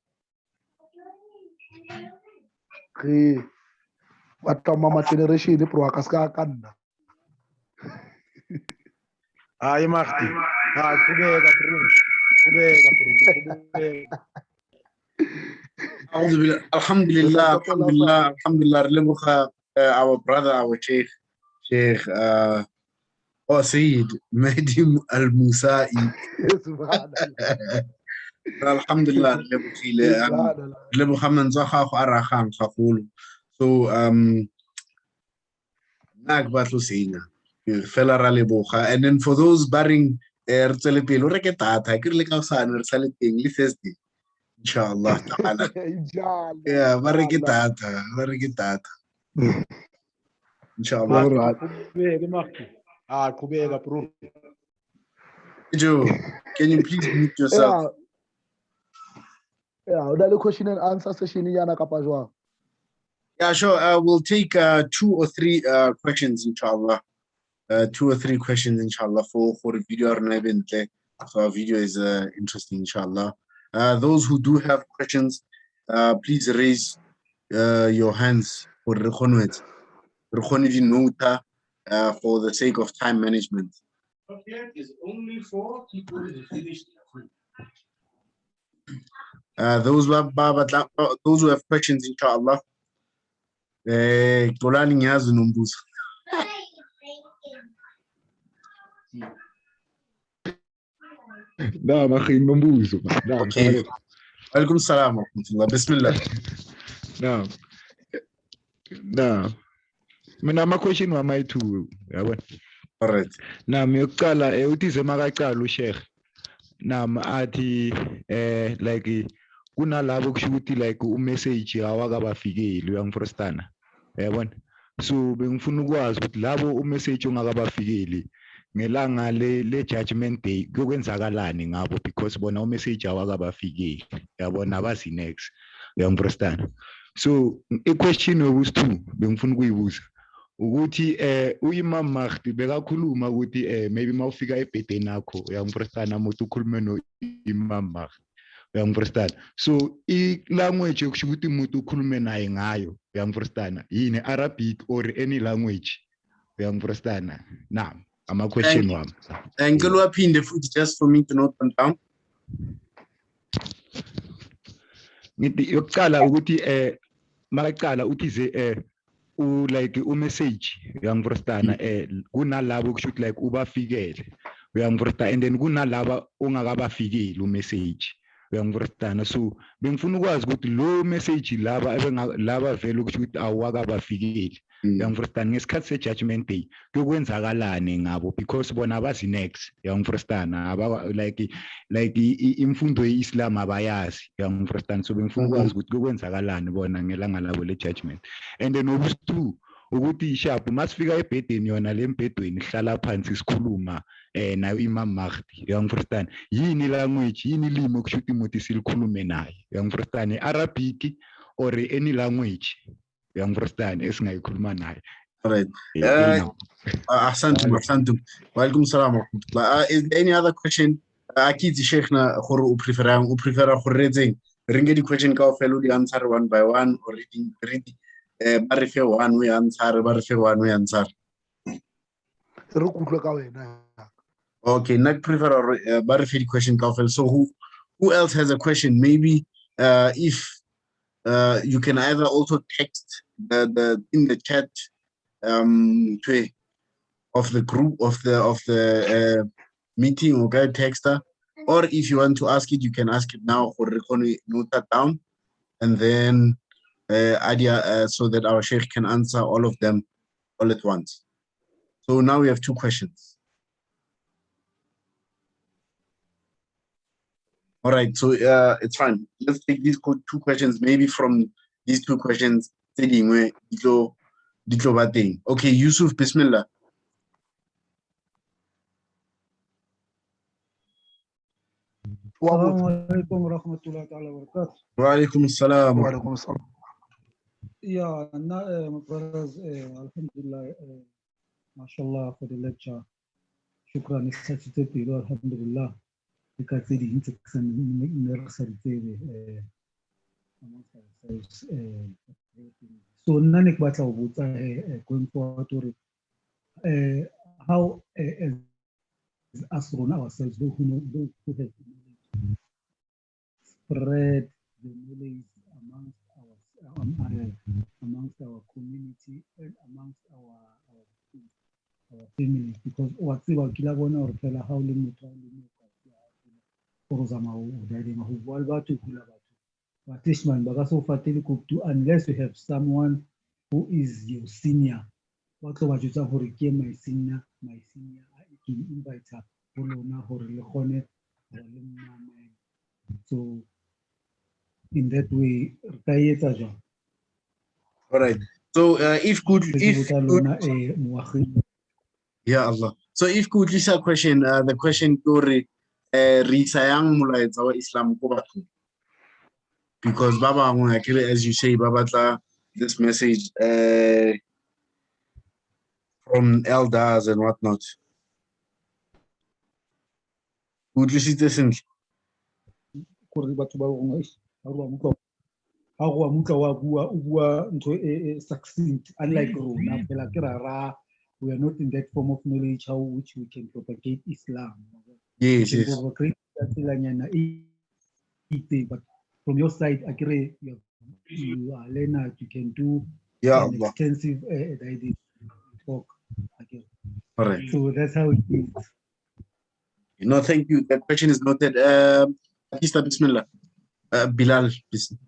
re batla mama generation bro ka ska ka nna. Hayi Mahdi. Hayi qhubeka bro. Qhubeka bro. Qhubeka. Alhamdulillah, alhamdulillah, alhamdulillah. Re leboga our brother, our Sheikh, Sheikh Sayyid Mahdi Al-Musai. Alhamdulillah, re lebogile. Re leboga mantswe a gago a ragang gagolo. So nna ke batlo senya fela ra leboga. And then for those barring re tswele pele o reke data ke re le ka hosane re sale teng le Thursday inshallah ta'ala. Inshallah. Yeah, ba reke data, ba reke data. Inshallah. Alright. Qhubeka Mahdi. Ah qhubeka bro. Joe, can you please mute yourself? Yeah. Yeah, o na le question and answer session yana kapa jwang? Yeah, sure. We'll take 2 or 3 questions, inshallah. 2 or 3 questions, inshallah, for the video. So our video is interesting, inshallah. Those who do have questions, please raise your hands for the sake of time management. Is only for people who finish their food. Those who have questions, inshallah. Xolani ngiyazi nombuzo. Naam, akhi nombuzo. Naam. Okay. Alaikum salam wa rahmatullah. Bismillah. Naam. Naam. Mina ama question wami ayi-2, yabona. All right. Naam, yokuqala uthize makaqala uSheikh. Naam, athi like kunalabo kusho ukuthi like umessage awakabafikeli uyangifrostana. Uyabona? So bengifuna ukwazi ukuthi labo umessage ongakabafikeli ngelanga le judgment day kuyokwenzakalani ngabo because bona umessage awakabafikeli. Uyabona abazi next. Uyangifrostana. So i-question yokusi-2 bengifuna ukuyibuza ukuthi uImam Mahdi bekakhuluma ukuthi maybe mawufika ebhedeni yakho uyangifrostana umuntu ukhulume no Imam Mahdi. Uyangifrostana. So i-language yokusho ukuthi umuntu ukhulume naye ngayo uyangifrostana yini Arabic or any language uyangifrostana. Naam, ama question wami. Ngicela uwaphinde futhi just for me to note them down. Ngithi yokuqala ukuthi makaqala uthize u like u message uyangifrostana kunalabo kusho ukuthi like ubafikele uyangifrostana and then kunalaba ongakabafikeli u message uyangifrostana. So bengifuna ukwazi ukuthi lo message laba laba vele kusho ukuthi awakabafikeli Uyangifrustana ngesikhathi se-judgment day kuyokwenzakalani ngabo because bona abazi next, uyangifrustana, aba like imfundo ye-Islam abayazi, uyangifrustana. So bengifuna ukwazi ukuthi kuyokwenzakalani bona ngelanga labo le-judgment. And then obusi-two ukuthi sharp masifika ebhedeni yona le mbhedweni sihlala phansi sikhuluma nayo Imam Mahdi, uyangifrustana, yini language, yini ilimi okusho ukuthi muthi silikhulume naye, uyangifrustana, Arabic or any language, uyangifrustana, esingayikhuluma naye. All right. Ahsantum, ahsantum. Wa alaikum salam wa rahmatullah. Is there any other question? Akitse Sheikhna gore o preferang, o prefera go retseng. Re nke di-question kaofela o di answer one by one or reading ba re fe one we answer, ba re fe one we answer. Re kutlwe ka wena. Okay, nna ke prefera gore ba re fe di-question kaofela. So who else has a question? Maybe if you can either also text the in the chat of the group of the meeting, okay, texter, or if you want to ask it, you can ask it now or note that down, and then idea so that our sheikh can answer all of them all at once. So now we have two questions. All right, so it's fine. Let's take these two questions. Maybe from these two questions, okay, Yusuf, Bismillah. Assalamu alaikum wa rahmatullahi ta'ala wa barakatuh. Wa alaikum assalam. Wa alaikum assalam. Yeah, my brothers, alhamdulillah, mashallah for the lecture. Shukran, alhamdulillah. Amongst ourselves. So nna ne ke batla ho botsa going forward hore how as us rona ourselves, those who know, those who have knowledge, spread the knowledge amongst our amongst our community and amongst our families, because wa tseba ke la bona hore phela ha o le motho o le motho o zama o dading ho bua le batho hula batho but this man ba ka se o fatele koptu unless you have someone who is your senior ba tlo ba jwetsa hore ke my senior ke invite ho lona hore le kgone hore le mmamele. So in that way re ka etsa jwang? All right, so if good if good, yeah Allah, so if good lisa question, the question ke hore re isa yang molaetsa wa Islam ko bathong, because ba bangwe akere, as you say, ba batla this message from elders and whatnot. Utlwisitse sentle gore batho ba bangwe ha re wa mutla wa bua o bua ntho e succinct, unlike rona phela ke ra we are not in that form of knowledge how which we can propagate Islam. Yes, yes. But from your side, akere, you are learner, you can do an extensive talk. Akere. All right. So that's how it is. No, thank you. That question is noted. Akista, Bismillah. Bilal, Bismillah.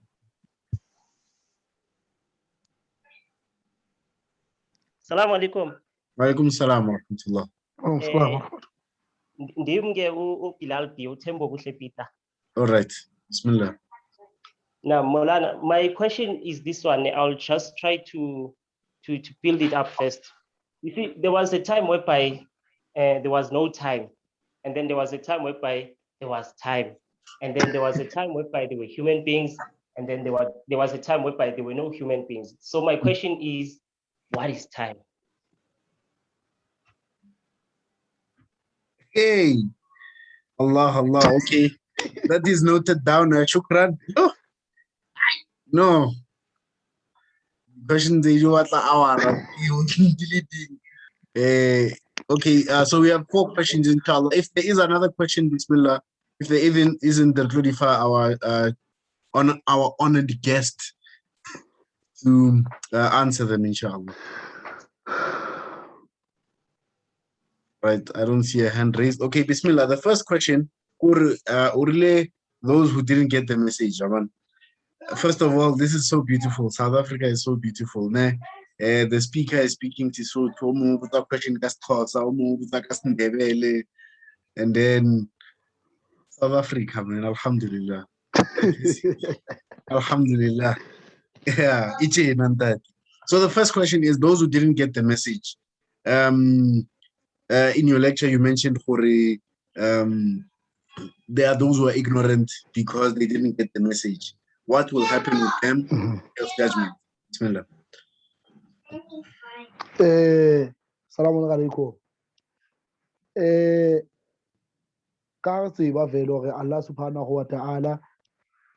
Assalamu alaikum. Wa alaikum salam wa rahmatullah. Ndim ke u Bilal B uThembo Kuhle Peter. All right. Bismillah. Now, Molana, my question is this one. I'll just try to build it up first. You see, there was a time whereby there was no time. And then there was a time whereby there was time. And then there was a time whereby there were human beings. And then there was a time whereby there were no human beings. So my question is, what is time? Hey, Allah, Allah. Okay, that is noted down. Shukran. No, no. Question they do at hour. Okay, so we have 4 questions, inshallah. If there is another question, Bismillah. If there even isn't, the glorify our on our honored guest to answer them, inshallah. Right, I don't see a hand raised. Okay, Bismillah. The first question, Urile, those who didn't get the message, Jaman. First of all, this is so beautiful. South Africa is so beautiful. Ne? The speaker is speaking Sesotho, o mongwe o botsa question ka Sexhosa, o mongwe o botsa ka Sendebele, and then South Africa, man, alhamdulillah. Alhamdulillah. Yeah, iche ntate. So the first question is those who didn't get the message. In your lecture, you mentioned gore, there are those who are ignorant because they didn't get the message. What will happen with them? Of judgment. Bismillah. Salamu alaikum. Ka re tseba vele hore Allah subhanahu wa ta'ala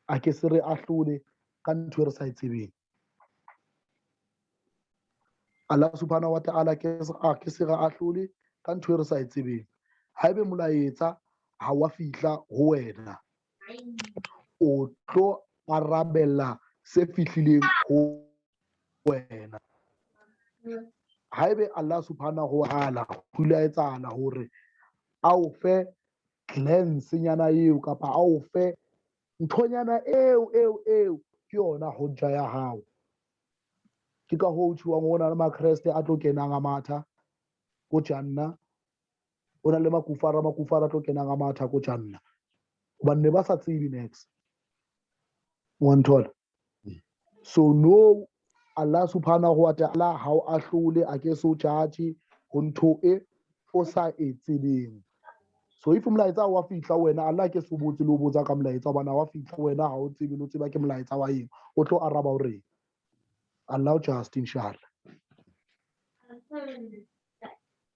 a ke se re ahlole ka ntho e re sa e tsebeng. Allah subhanahu wa ta'ala a ke se re ahlole ka ntho e re sa e tsebeng. Haebe molaetsa ha wa fihla ho wena, o tlo arabella se fihlileng ho wena. Haebe Allah subhanahu wa ta'ala ho ile ha etsahala hore a o fe glance nyana eo kapa a o fe nthonyana eo eo eo, ke yona hojja ya hao. Ke ka hoo ho tjhuwang ho na le makreste a tlo kenang a matha ko janna, ho na le makufara, makufara a tlo kenang a matha ko janna, hobane ne ba sa tsebe next. Wa nthola? So no, Allah subhanahu wa ta'ala ha o ahlole, a ke so judge ho ntho e o sa e tsebeng. So if molaetsa wa fihla wena, Allah ke se o botse le o botsa ka molaetsa, hobane ha wa fihla wena ha o tsebe le o tseba ke molaetsa wa eng, o tlo araba o reng. Allah just inshallah.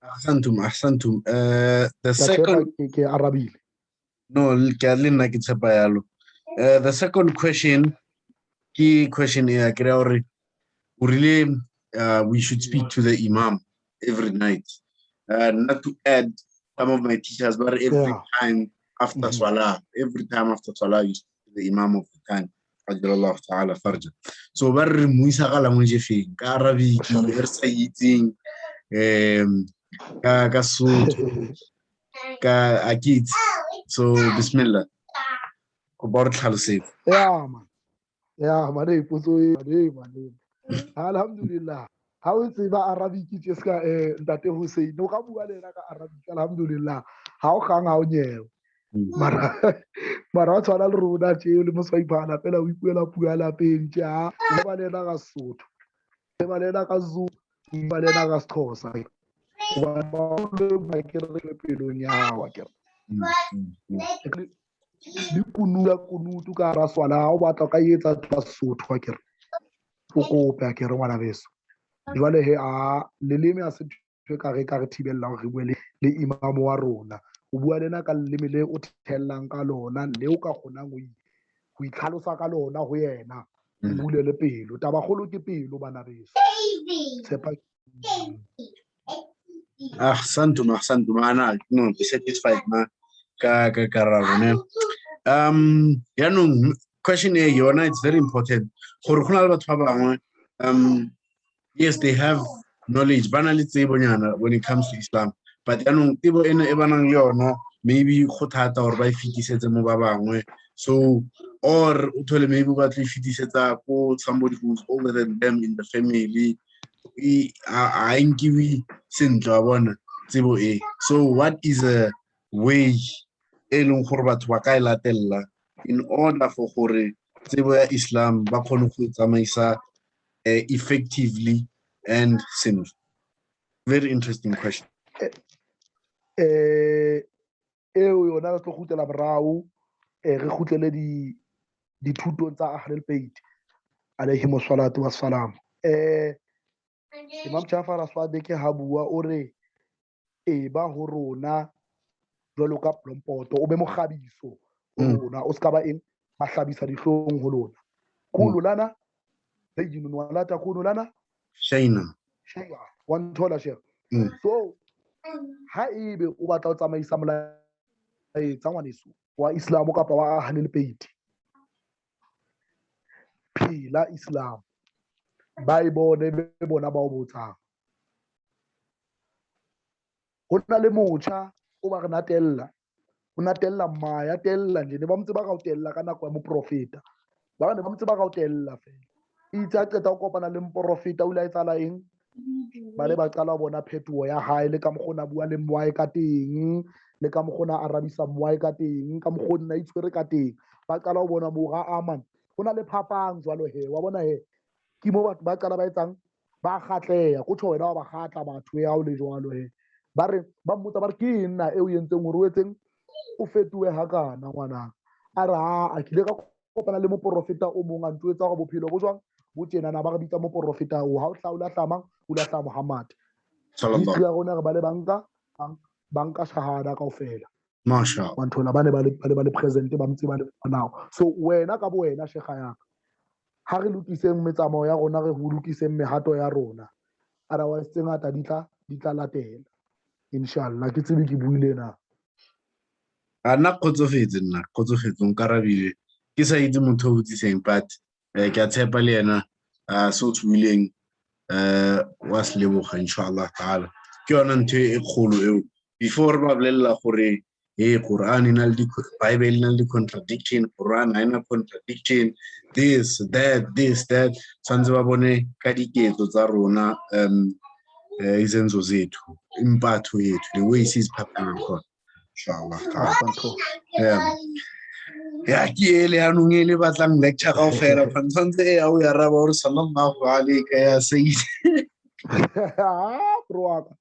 Ahsantum, ahsantum. The Ka tshepa second ke arabile. No, ke a le nna ke tshepa yalo. The second question, ke question e ya ke ra hore o rile, we should speak to the imam every night. Not to add some of my teachers, but every time after salah, every time after salah, you speak to the imam of the time. Ajalallahu ta'ala farja. So ba re muisa ka language e feng? Ka Arabic, e re sa itseng, ka Sotho, ka Akitse. So bismillah. Kopa o re tlhalosetse. Yeah, man. Yeah, man, e potso e, man, e, man. Alhamdulillah. Ha o tseba Arabic tje ska, Ntate Hussein, o ka bua le yena ka Arabic, alhamdulillah. Ha o kgang, ha o nyewe. Mara wa tshwana le rona tje, le moswaiphala fela o ipuela puo ya lapeng tje, ha o ba le yena ka Sesotho, o ba le yena ka Zulu, o ba le yena ka Sexhosa. Hobane ba ba ke re pelong ya hao, akere. Le kunutu, kunutu ka hara swala, ha o batla o ka etsa ka Sesotho, akere. O kope, akere, ngwana beso. Jwale he, a leleme ha se ntho e ka re thibellang hore re bue le imamo wa rona. O bua le ena ka leleme le o thellang ka lona, le o ka kgonang ho itlhalosa ka lona ho yena. O bule le pelo. Taba kgolo ke pelo, bana beso. Tshepa. Ahsantum, ahsantum. Ana, no, ke satisfied ma ka karabo, ne. Yaanong question e yona, it's very important. Gore go na le batho ba bangwe, yes, they have knowledge, ba na le tsebonyana when it comes to Islam. But yaanong tsebo ena e ba nang le yona, maybe go thata gore ba e fetisetse mo ba bangwe. So, or o thole maybe ba tlo e fetisetsa ko somebody who's older than them in the family. A e nkiwe sentle, wa bona, tsebo e. So what is a way e leng gore batho ba ka e latella in order for gore tsebo ya Islam ba kgone go e tsamaisa, effectively and sentle? Very interesting question. Eo yona re tlo kgutlela morao, re kgutlele dithutong tsa Ahlul Bait alayhi salatu wassalam. Imam Jafar As-Sadiq ha bua o re e ba ho rona jwalo ka plompoto, o be mokgabiso ho rona, o ska ba eng mahlabisa dihlong ho lona. Kulu lana zayyinun wa la takunu lana Shaina. Shaina. Wa nthola, Sheikh. So ha ebe o batla ho tsamaisa molaetsa ngwaneso wa Islam kapa wa Ahlul Bait, phela Islam, ba e bone, be bona ba o botsang. Ho na le motjha o ba re natella, o natella mmaya, tella nje, ne ba motse ba ka o tella ka nako ya moprofeta, ba ne ba motse ba ka o tella fela. Itse a qeta ho kopana le moporofeta o ile a etsahala eng? Ba le ba qala ho bona phetoho ya hae le ka mokgwa o na bua le mmoae ka teng, le ka mokgwa o na arabisa mmoae ka teng, ka mokgwa o nna itshwere ka teng. Ba qala ho bona mora aman. Ho na le phapang jwalo he, wa bona he. Ke mo batho ba qala ba etsang ba kgatleha, ko tjho wena wa ba kgatla batho ya o le jwalo he. Ba re ba mmotsa ba re ke eng na eo entseng hore o etseng o fetohe hakana ngwana. A re a ke ile ka kopana le moporofeta o mong a ntjwetsa hore bophelo bo jwang bo tjenana, ba re bitsa moporofeta o ha o hlaha o lahla o lahla Muhammad. History ya rona re ba le banka banka shahada kaofela. Masha. Wa nthola ba ne ba le present ba ntse ba le now. So wena ka bo wena shekha ya ka, ha re lokiseng metsamao ya rona, re ho lokiseng mehato ya rona. Otherwise tse ngata di tla latela. Inshallah ke tsebe ke buile na. A nna kgotsofetse, nna kgotsofetse o nkarabile. Ke sa itse motho o botsiseng, but ke a tshepa le yena se o tshoileng wa se leboga inshallah taala. Ke yona ntho e kgolo eo. Before re ba bolella gore hey Quran e na le Bible e na le di-contradiction, Quran ha ena contradiction, this that this that, tshwanetse ba bone ka diketso tsa rona izenzo zethu, impatho yethu, the way siziphatha ngakhona inshallah taala. Ya ke ele yanong e le batlang lecture kaofela, tshwanetse e ya o ya araba hore sallallahu alayka ya sayyid. Bro wa ka.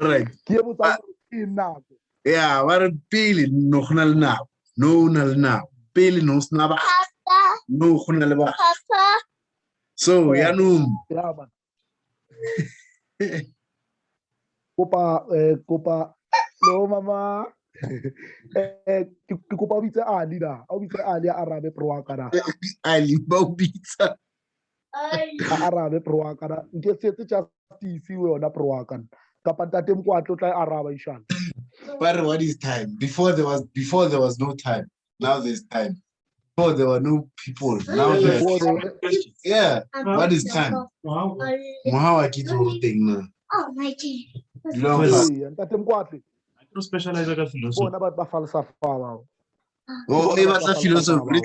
Right. Ke botsa ke nako. Ya ba re pele no go na le nako, no na le nako, pele no sena ba, no go na le ba. So yanong ya ba. Kopa kopa lo mama ke kopa o bitse Ali na, o bitse Ali a arabe bro wa ka na. Ali ba o bitsa. A arabe bro wa ka na. Nke se etse justice yona bro wa ka. Kapa ntate Mkwatlo o tla araba inshallah. But what is time? Before there was no time. Now there's time. Before there were no people. Now there's yeah. What is time? Wow, ke itse teng na. Oh my God. Ntate Mkwatlo. Ke specialize ka philosophy. Bona batho ba falsafa bao. Oh, e batla philosophy.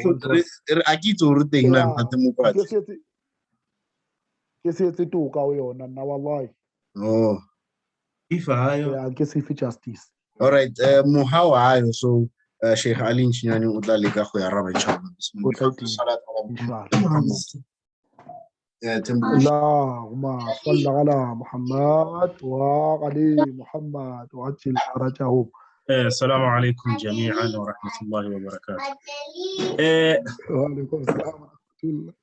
Re a ke itse hore teng na ntate Mkwatlo. Ke se etse toka ho yona nna wallahi. Oh. If I yeah, ke se justice. All right, mohao hayo so Sheikh Ali Nchinyane o tla leka go araba inshallah. Bismillah. Allahumma salli ala Muhammad wa ali Muhammad wa ajil farajahum. Assalamu alaikum jami'an wa rahmatullahi wa barakatuh. Wa alaikum assalam wa rahmatullah.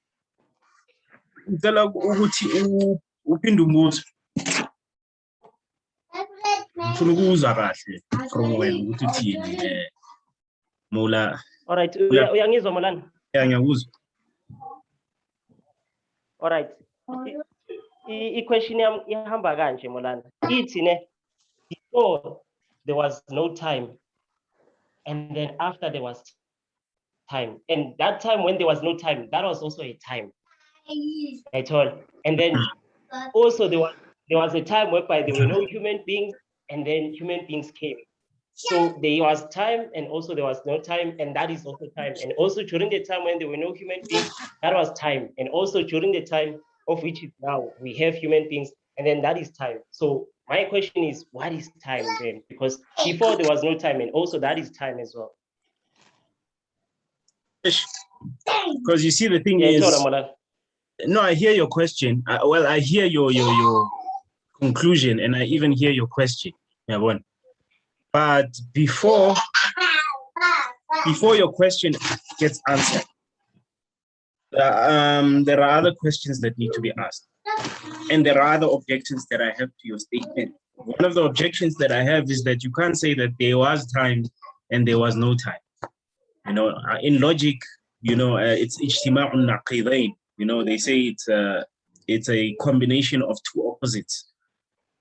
Ngicela ukuthi uphinde umbuzo. Ngifuna ukuzwa kahle from wena ukuthi uthini Mola. All right, uyangizwa Molana? Yeah, ngiyakuzwa. All right. I question yami ihamba kanje Molana. Ithi ne, before there was no time, and then after there was time, and that time when there was no time, that was also a time at all. And then also there was a time whereby there were no human beings, and then human beings came. So there was time, and also there was no time, and that is also time. And also during the time when there were no human beings, that was time. And also during the time of which is now, we have human beings, and then that is time. So my question is, what is time then? Because before there was no time, and also that is time as well. Because you see, the thing is, no, I hear your question. Well, I hear your conclusion, and I even hear your question. But before your question gets answered, there are other questions that need to be asked, and there are other objections that I have to your statement. One of the objections that I have is that you can't say that there was time and there was no time. You know, in logic, you know, it's ijtima'un naqidain. You know, they say it's a combination of two opposites.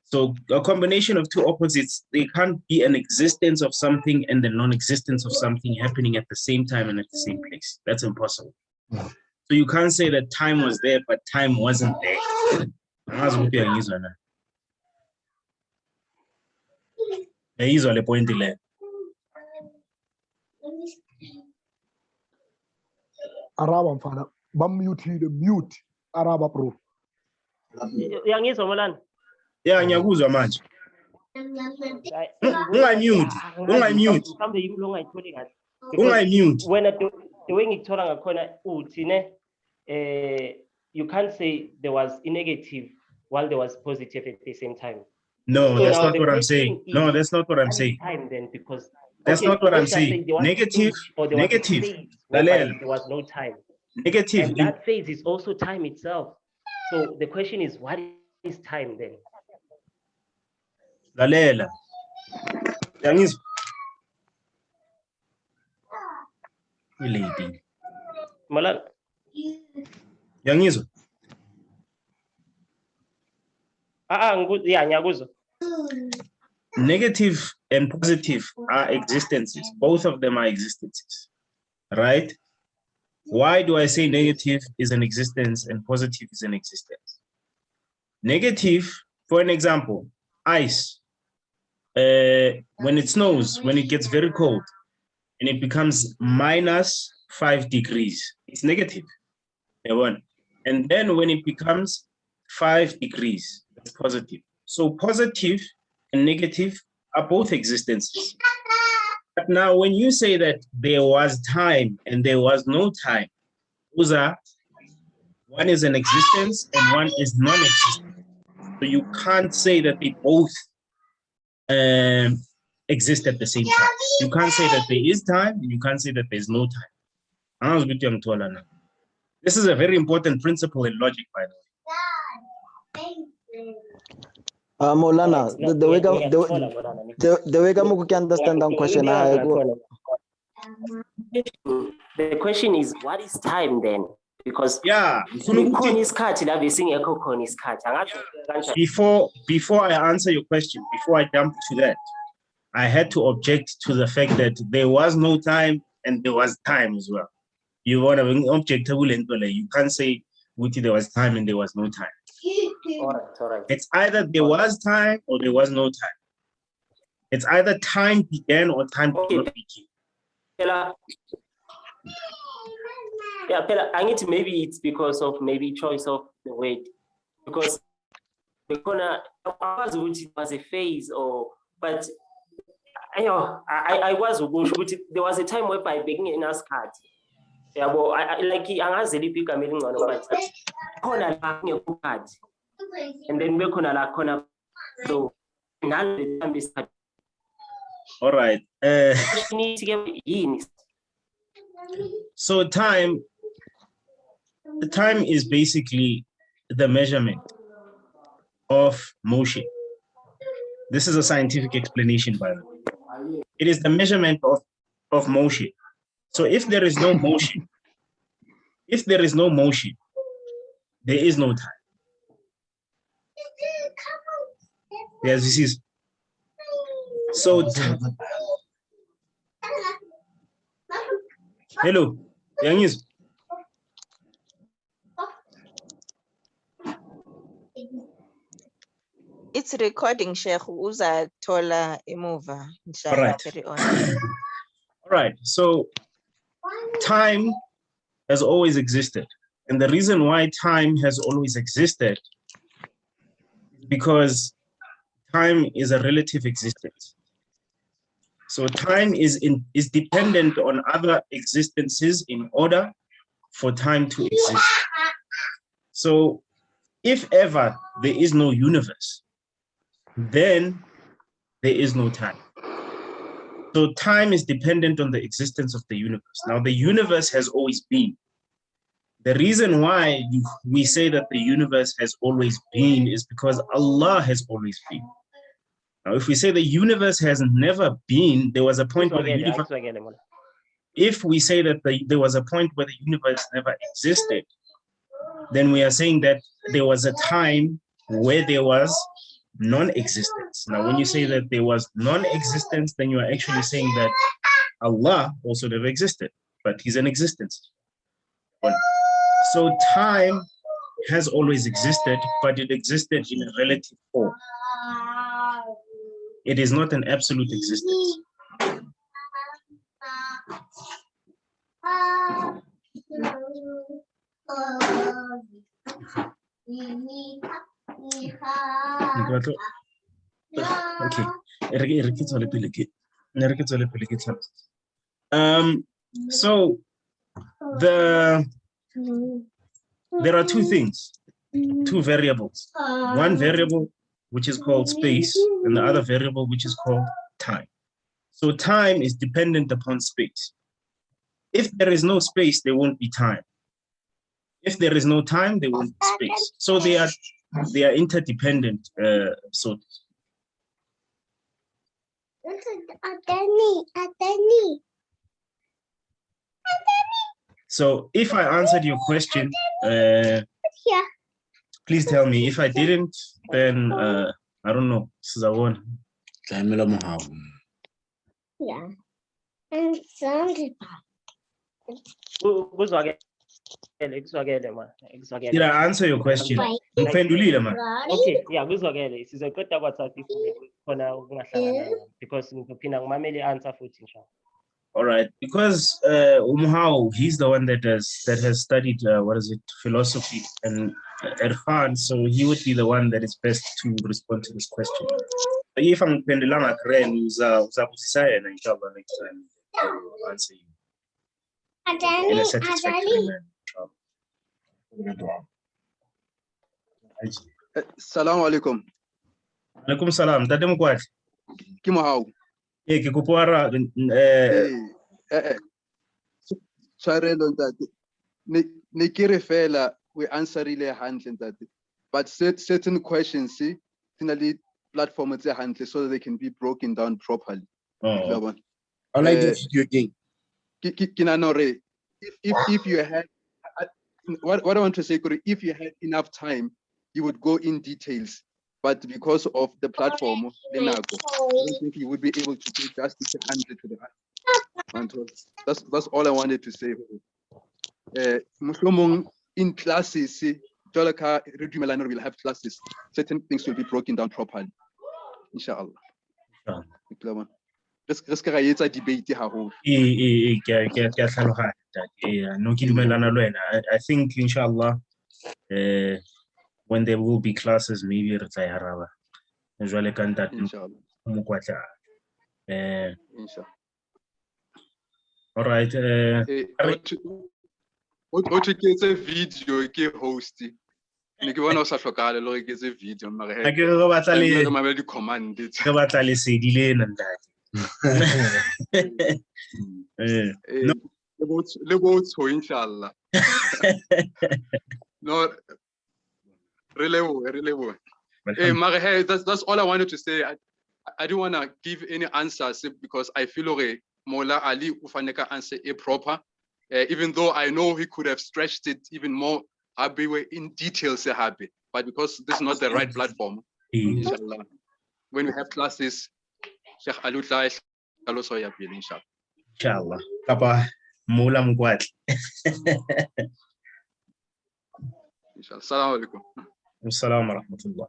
So a combination of two opposites, they can't be an existence of something and the non-existence of something happening at the same time and at the same place. That's impossible. So you can't say that time was there, but time wasn't there. Araba mfana. Ba mute mute. Araba bro. Uyangizwa Molana? Yeah, ngiyakuzwa manje. Hayi, Ungayi-mute, angazi, ungayi-mute. Mhlawumbe yimi lo ongayitholi kahle. Because Ungayi-mute. wena the way ngikuthola ngakhona uthi ne you can't say there was a negative while there was positive at the same time. No, So that's now not the what I'm question saying. No, is, that's not what I'm what is saying. time then? Because That's okay, not what I'm let's just say saying. there was a Negative, stage or there was a negative. phase whereby Lalela. there was no time. Negative. And that phase is also time itself. So the question is, what is time then? Lalela. Uyangizwa? Lady. Molana, Uyangizwa? Yeah, ngiyakuzwa. Negative and positive are existences. Both of them are existences, right? Why do I say negative is an existence and positive is an existence? Negative, for an example, ice. When it snows, when it gets very cold, and it becomes -5 degrees, it's negative. Yabona? And then when it becomes 5 degrees, it's positive. So positive and negative are both existences. But now when you say that there was time and there was no time, those are, one is an existence and one is non-existent. So you can't say that they both exist at the same time. You can't say that there is time and you can't say that there's no time. Angazi ukuthi uyangithola na. This is a very important principle in logic, by the way. Maulana, No, the way ngiyakuthola, Molana. the way ka mo ke understand Yeah, question yeah, hae ko The question is, what is time then? Because Yeah, ngifuna ukuthi kukhona isikhathi la besingekho khona isikhathi. Angazi kanjani. before I answer your question, before I jump to that, I had to object to the fact that there was no time and there was time as well. You want to object to you can't say ukuthi there was time and there was no time. All right, all right. It's either there was time or there was no time. It's either time began or time did Okay. not begin. Phela, yeah, phela, angithi maybe it's because of maybe choice of the word. Because bekhona akwazi ukuthi it was a phase or but ayo ayikwazi ukusho ukuthi there was a time whereby bekungenasikhathi. Yabo, like angazi liphi igama elingcono but khona la kungekho sikhathi. And then bekhona la khona so nale time isikhathi. All right. Question ke yini? So time, the time is basically the measurement of motion. This is a scientific explanation, by the way. It is the measurement of motion. So if there is no motion, if there is no motion, there is no time. Yes, this is. So, hello, Yangis. It's recording, Sheikh. Uzathola emuva. Inshallah, Alright. carry on. All right. So time has always existed. And the reason why time has always existed is because time is a relative existence. So time is dependent on other existences in order for time to exist. So if ever there is no universe, then there is no time. So time is dependent on the existence of the universe. Now, the universe has always been. The reason why we say that the universe has always been is because Allah has always been. Now, if we say the universe has never been, there was a point where the universe, if we say that there was a point where the universe never existed, then we are saying that there was a time where there was non-existence. Now, when you say that there was non-existence, then you are actually saying that Allah also never existed, but he's an existence. So time has always existed, but it existed in a relative form. It is not an absolute existence. Ne ke batla okay, e re ke tswele pele ke ne re ke tswele pele ke tlhalose. So there are two things, two variables. One variable which is called space and the other variable which is called time. So time is dependent upon space. If there is no space, there won't be time. If there is no time, there won't be space. So they are interdependent, so to speak. So if I answered your question, please tell me. If I didn't, then I don't know. Sizabona. Tlamela mohau. Yeah. And sound. Kuzwakele, kuzwakele ma, kuzwakele. Did I answer your question? Ngiphendulile man. Okay, yeah, kuzwakele. Sizoqeda kwaThathu if khona ukungahlangananga because ngizophinda ngimamele i-answer futhi inshallah. All right, because Umhau, he's the one that has studied what is it, philosophy and Irfan, so he would be the one that is best to respond to this question. But if I'm angiphendulanga grand, uzabuzisa yena inshallah next time. I will answer you in a satisfactory manner, inshallah. Salamu alaikum. Alaikum salam. Ntate Mokwatla. Ke Mohau. Ee, ke kopa o Eh, tshwarelo ntate. Ne ke re fela we answerile hantle ntate. But certain questions di na le platform tse hantle so that they can be broken down properly. Oh. Wa bona? I like the Eh, video game. Ke nahana hore if you had what I want to say kore if you had enough time you would go in details, but because of the platform le nako, I don't think you would be able to do justice 100 to the answer. That's all I wanted to say. Mohlomong in classes jwalo ka re dumellane hore we'll have classes, certain things will be broken down properly, inshallah. Inshallah. Ke tla bona. Re ska ra etsa debate haholo. Ee, ke a tlhaloganya ntate. Ee, no, ke dumellana le wena. I think inshallah when there will be classes maybe re tla e araba jwale ka ntate Inshallah. Mokwatla. Inshallah. All right, Eh, ho thwe ke etse video ke host. Ne ke bona ho sa hlokahale le hore ke etse video mare Ha ke re batla le tlamehile re mamele di-command tse. Re batla lesedi lena ntate. Eh, no. Le botsho inshallah. No, re lebohe, re lebohe. Eh, mare hey, that's all I wanted to say. I don't wanna give any answers because I feel hore Mola Ali o fane ka answer e proper. Even though I know he could have stretched it even more, happy in details happy. But because this is not the right platform, inshallah, when we have classes, Sheikh Ali o tla e hlalosa ho ya pele, inshallah. Inshallah. Kapa Mola Mokwatla. Inshallah. Assalamu alaikum. Assalamu rahmatullah.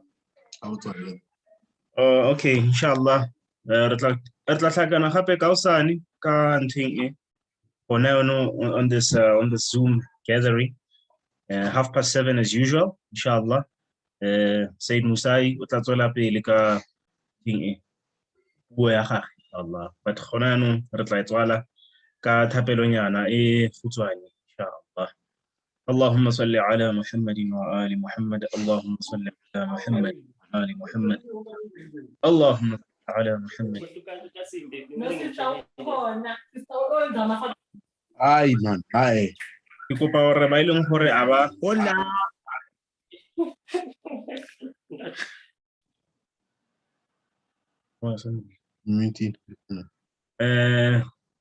Okay, inshallah. Re tla hlakana gape ka hosane ka ntheng e. Hona yone on this Zoom gathering. 7:30 as usual, inshallah. Said Musai o tla tswela pele ka thing e. Puo ya gagwe, inshallah. But gona yanong re tla e tswala ka thapelonyana e kgutshwane, inshallah. اللهم صل على محمد وآل محمد، اللهم صل على محمد وآل محمد، اللهم صل على محمد. No, sister ukhona, sister uyenza. Ai man, ai. Ke kopa hore ba e leng hore a ba Hola. Muted.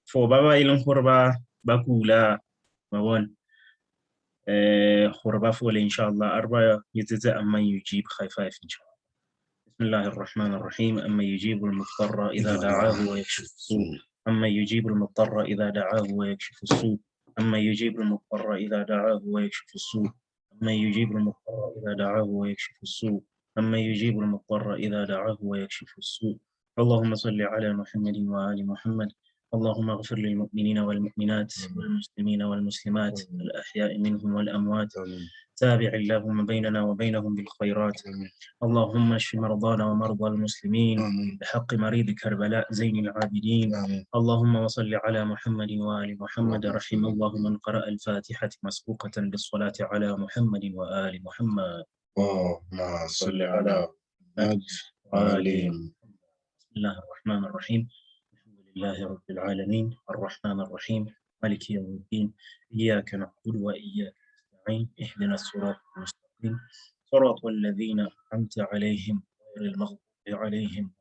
For ba ba e leng hore ba kula ba bona gore ba fole inshallah, a re ba etsetse Amma Yujib high five inshallah. بسم الله الرحمن الرحيم. أما يجيب المضطر إذا دعاه ويكشف السوء، أما يجيب المضطر إذا دعاه ويكشف السوء، أما يجيب المضطر إذا دعاه ويكشف السوء، أما يجيب المضطر إذا دعاه ويكشف السوء، أما يجيب المضطر إذا دعاه ويكشف السوء. اللهم صل على محمد وآل محمد. اللهم اغفر للمؤمنين والمؤمنات والمسلمين والمسلمات الأحياء منهم والأموات. تابع اللهم بيننا وبينهم بالخيرات. اللهم اشف مرضانا ومرضى المسلمين بحق مريض كربلاء زين العابدين. اللهم وصل على محمد وآل محمد. رحم الله من قرأ الفاتحة مسبوقة بالصلاة على محمد وآل محمد. اللهم صل على محمد وآل. بسم الله الرحمن الرحيم. الحمد لله رب العالمين الرحمن الرحيم مالك يوم الدين إياك نعبد وإياك نستعين اهدنا الصراط المستقيم صراط الذين أنعمت عليهم غير المغضوب عليهم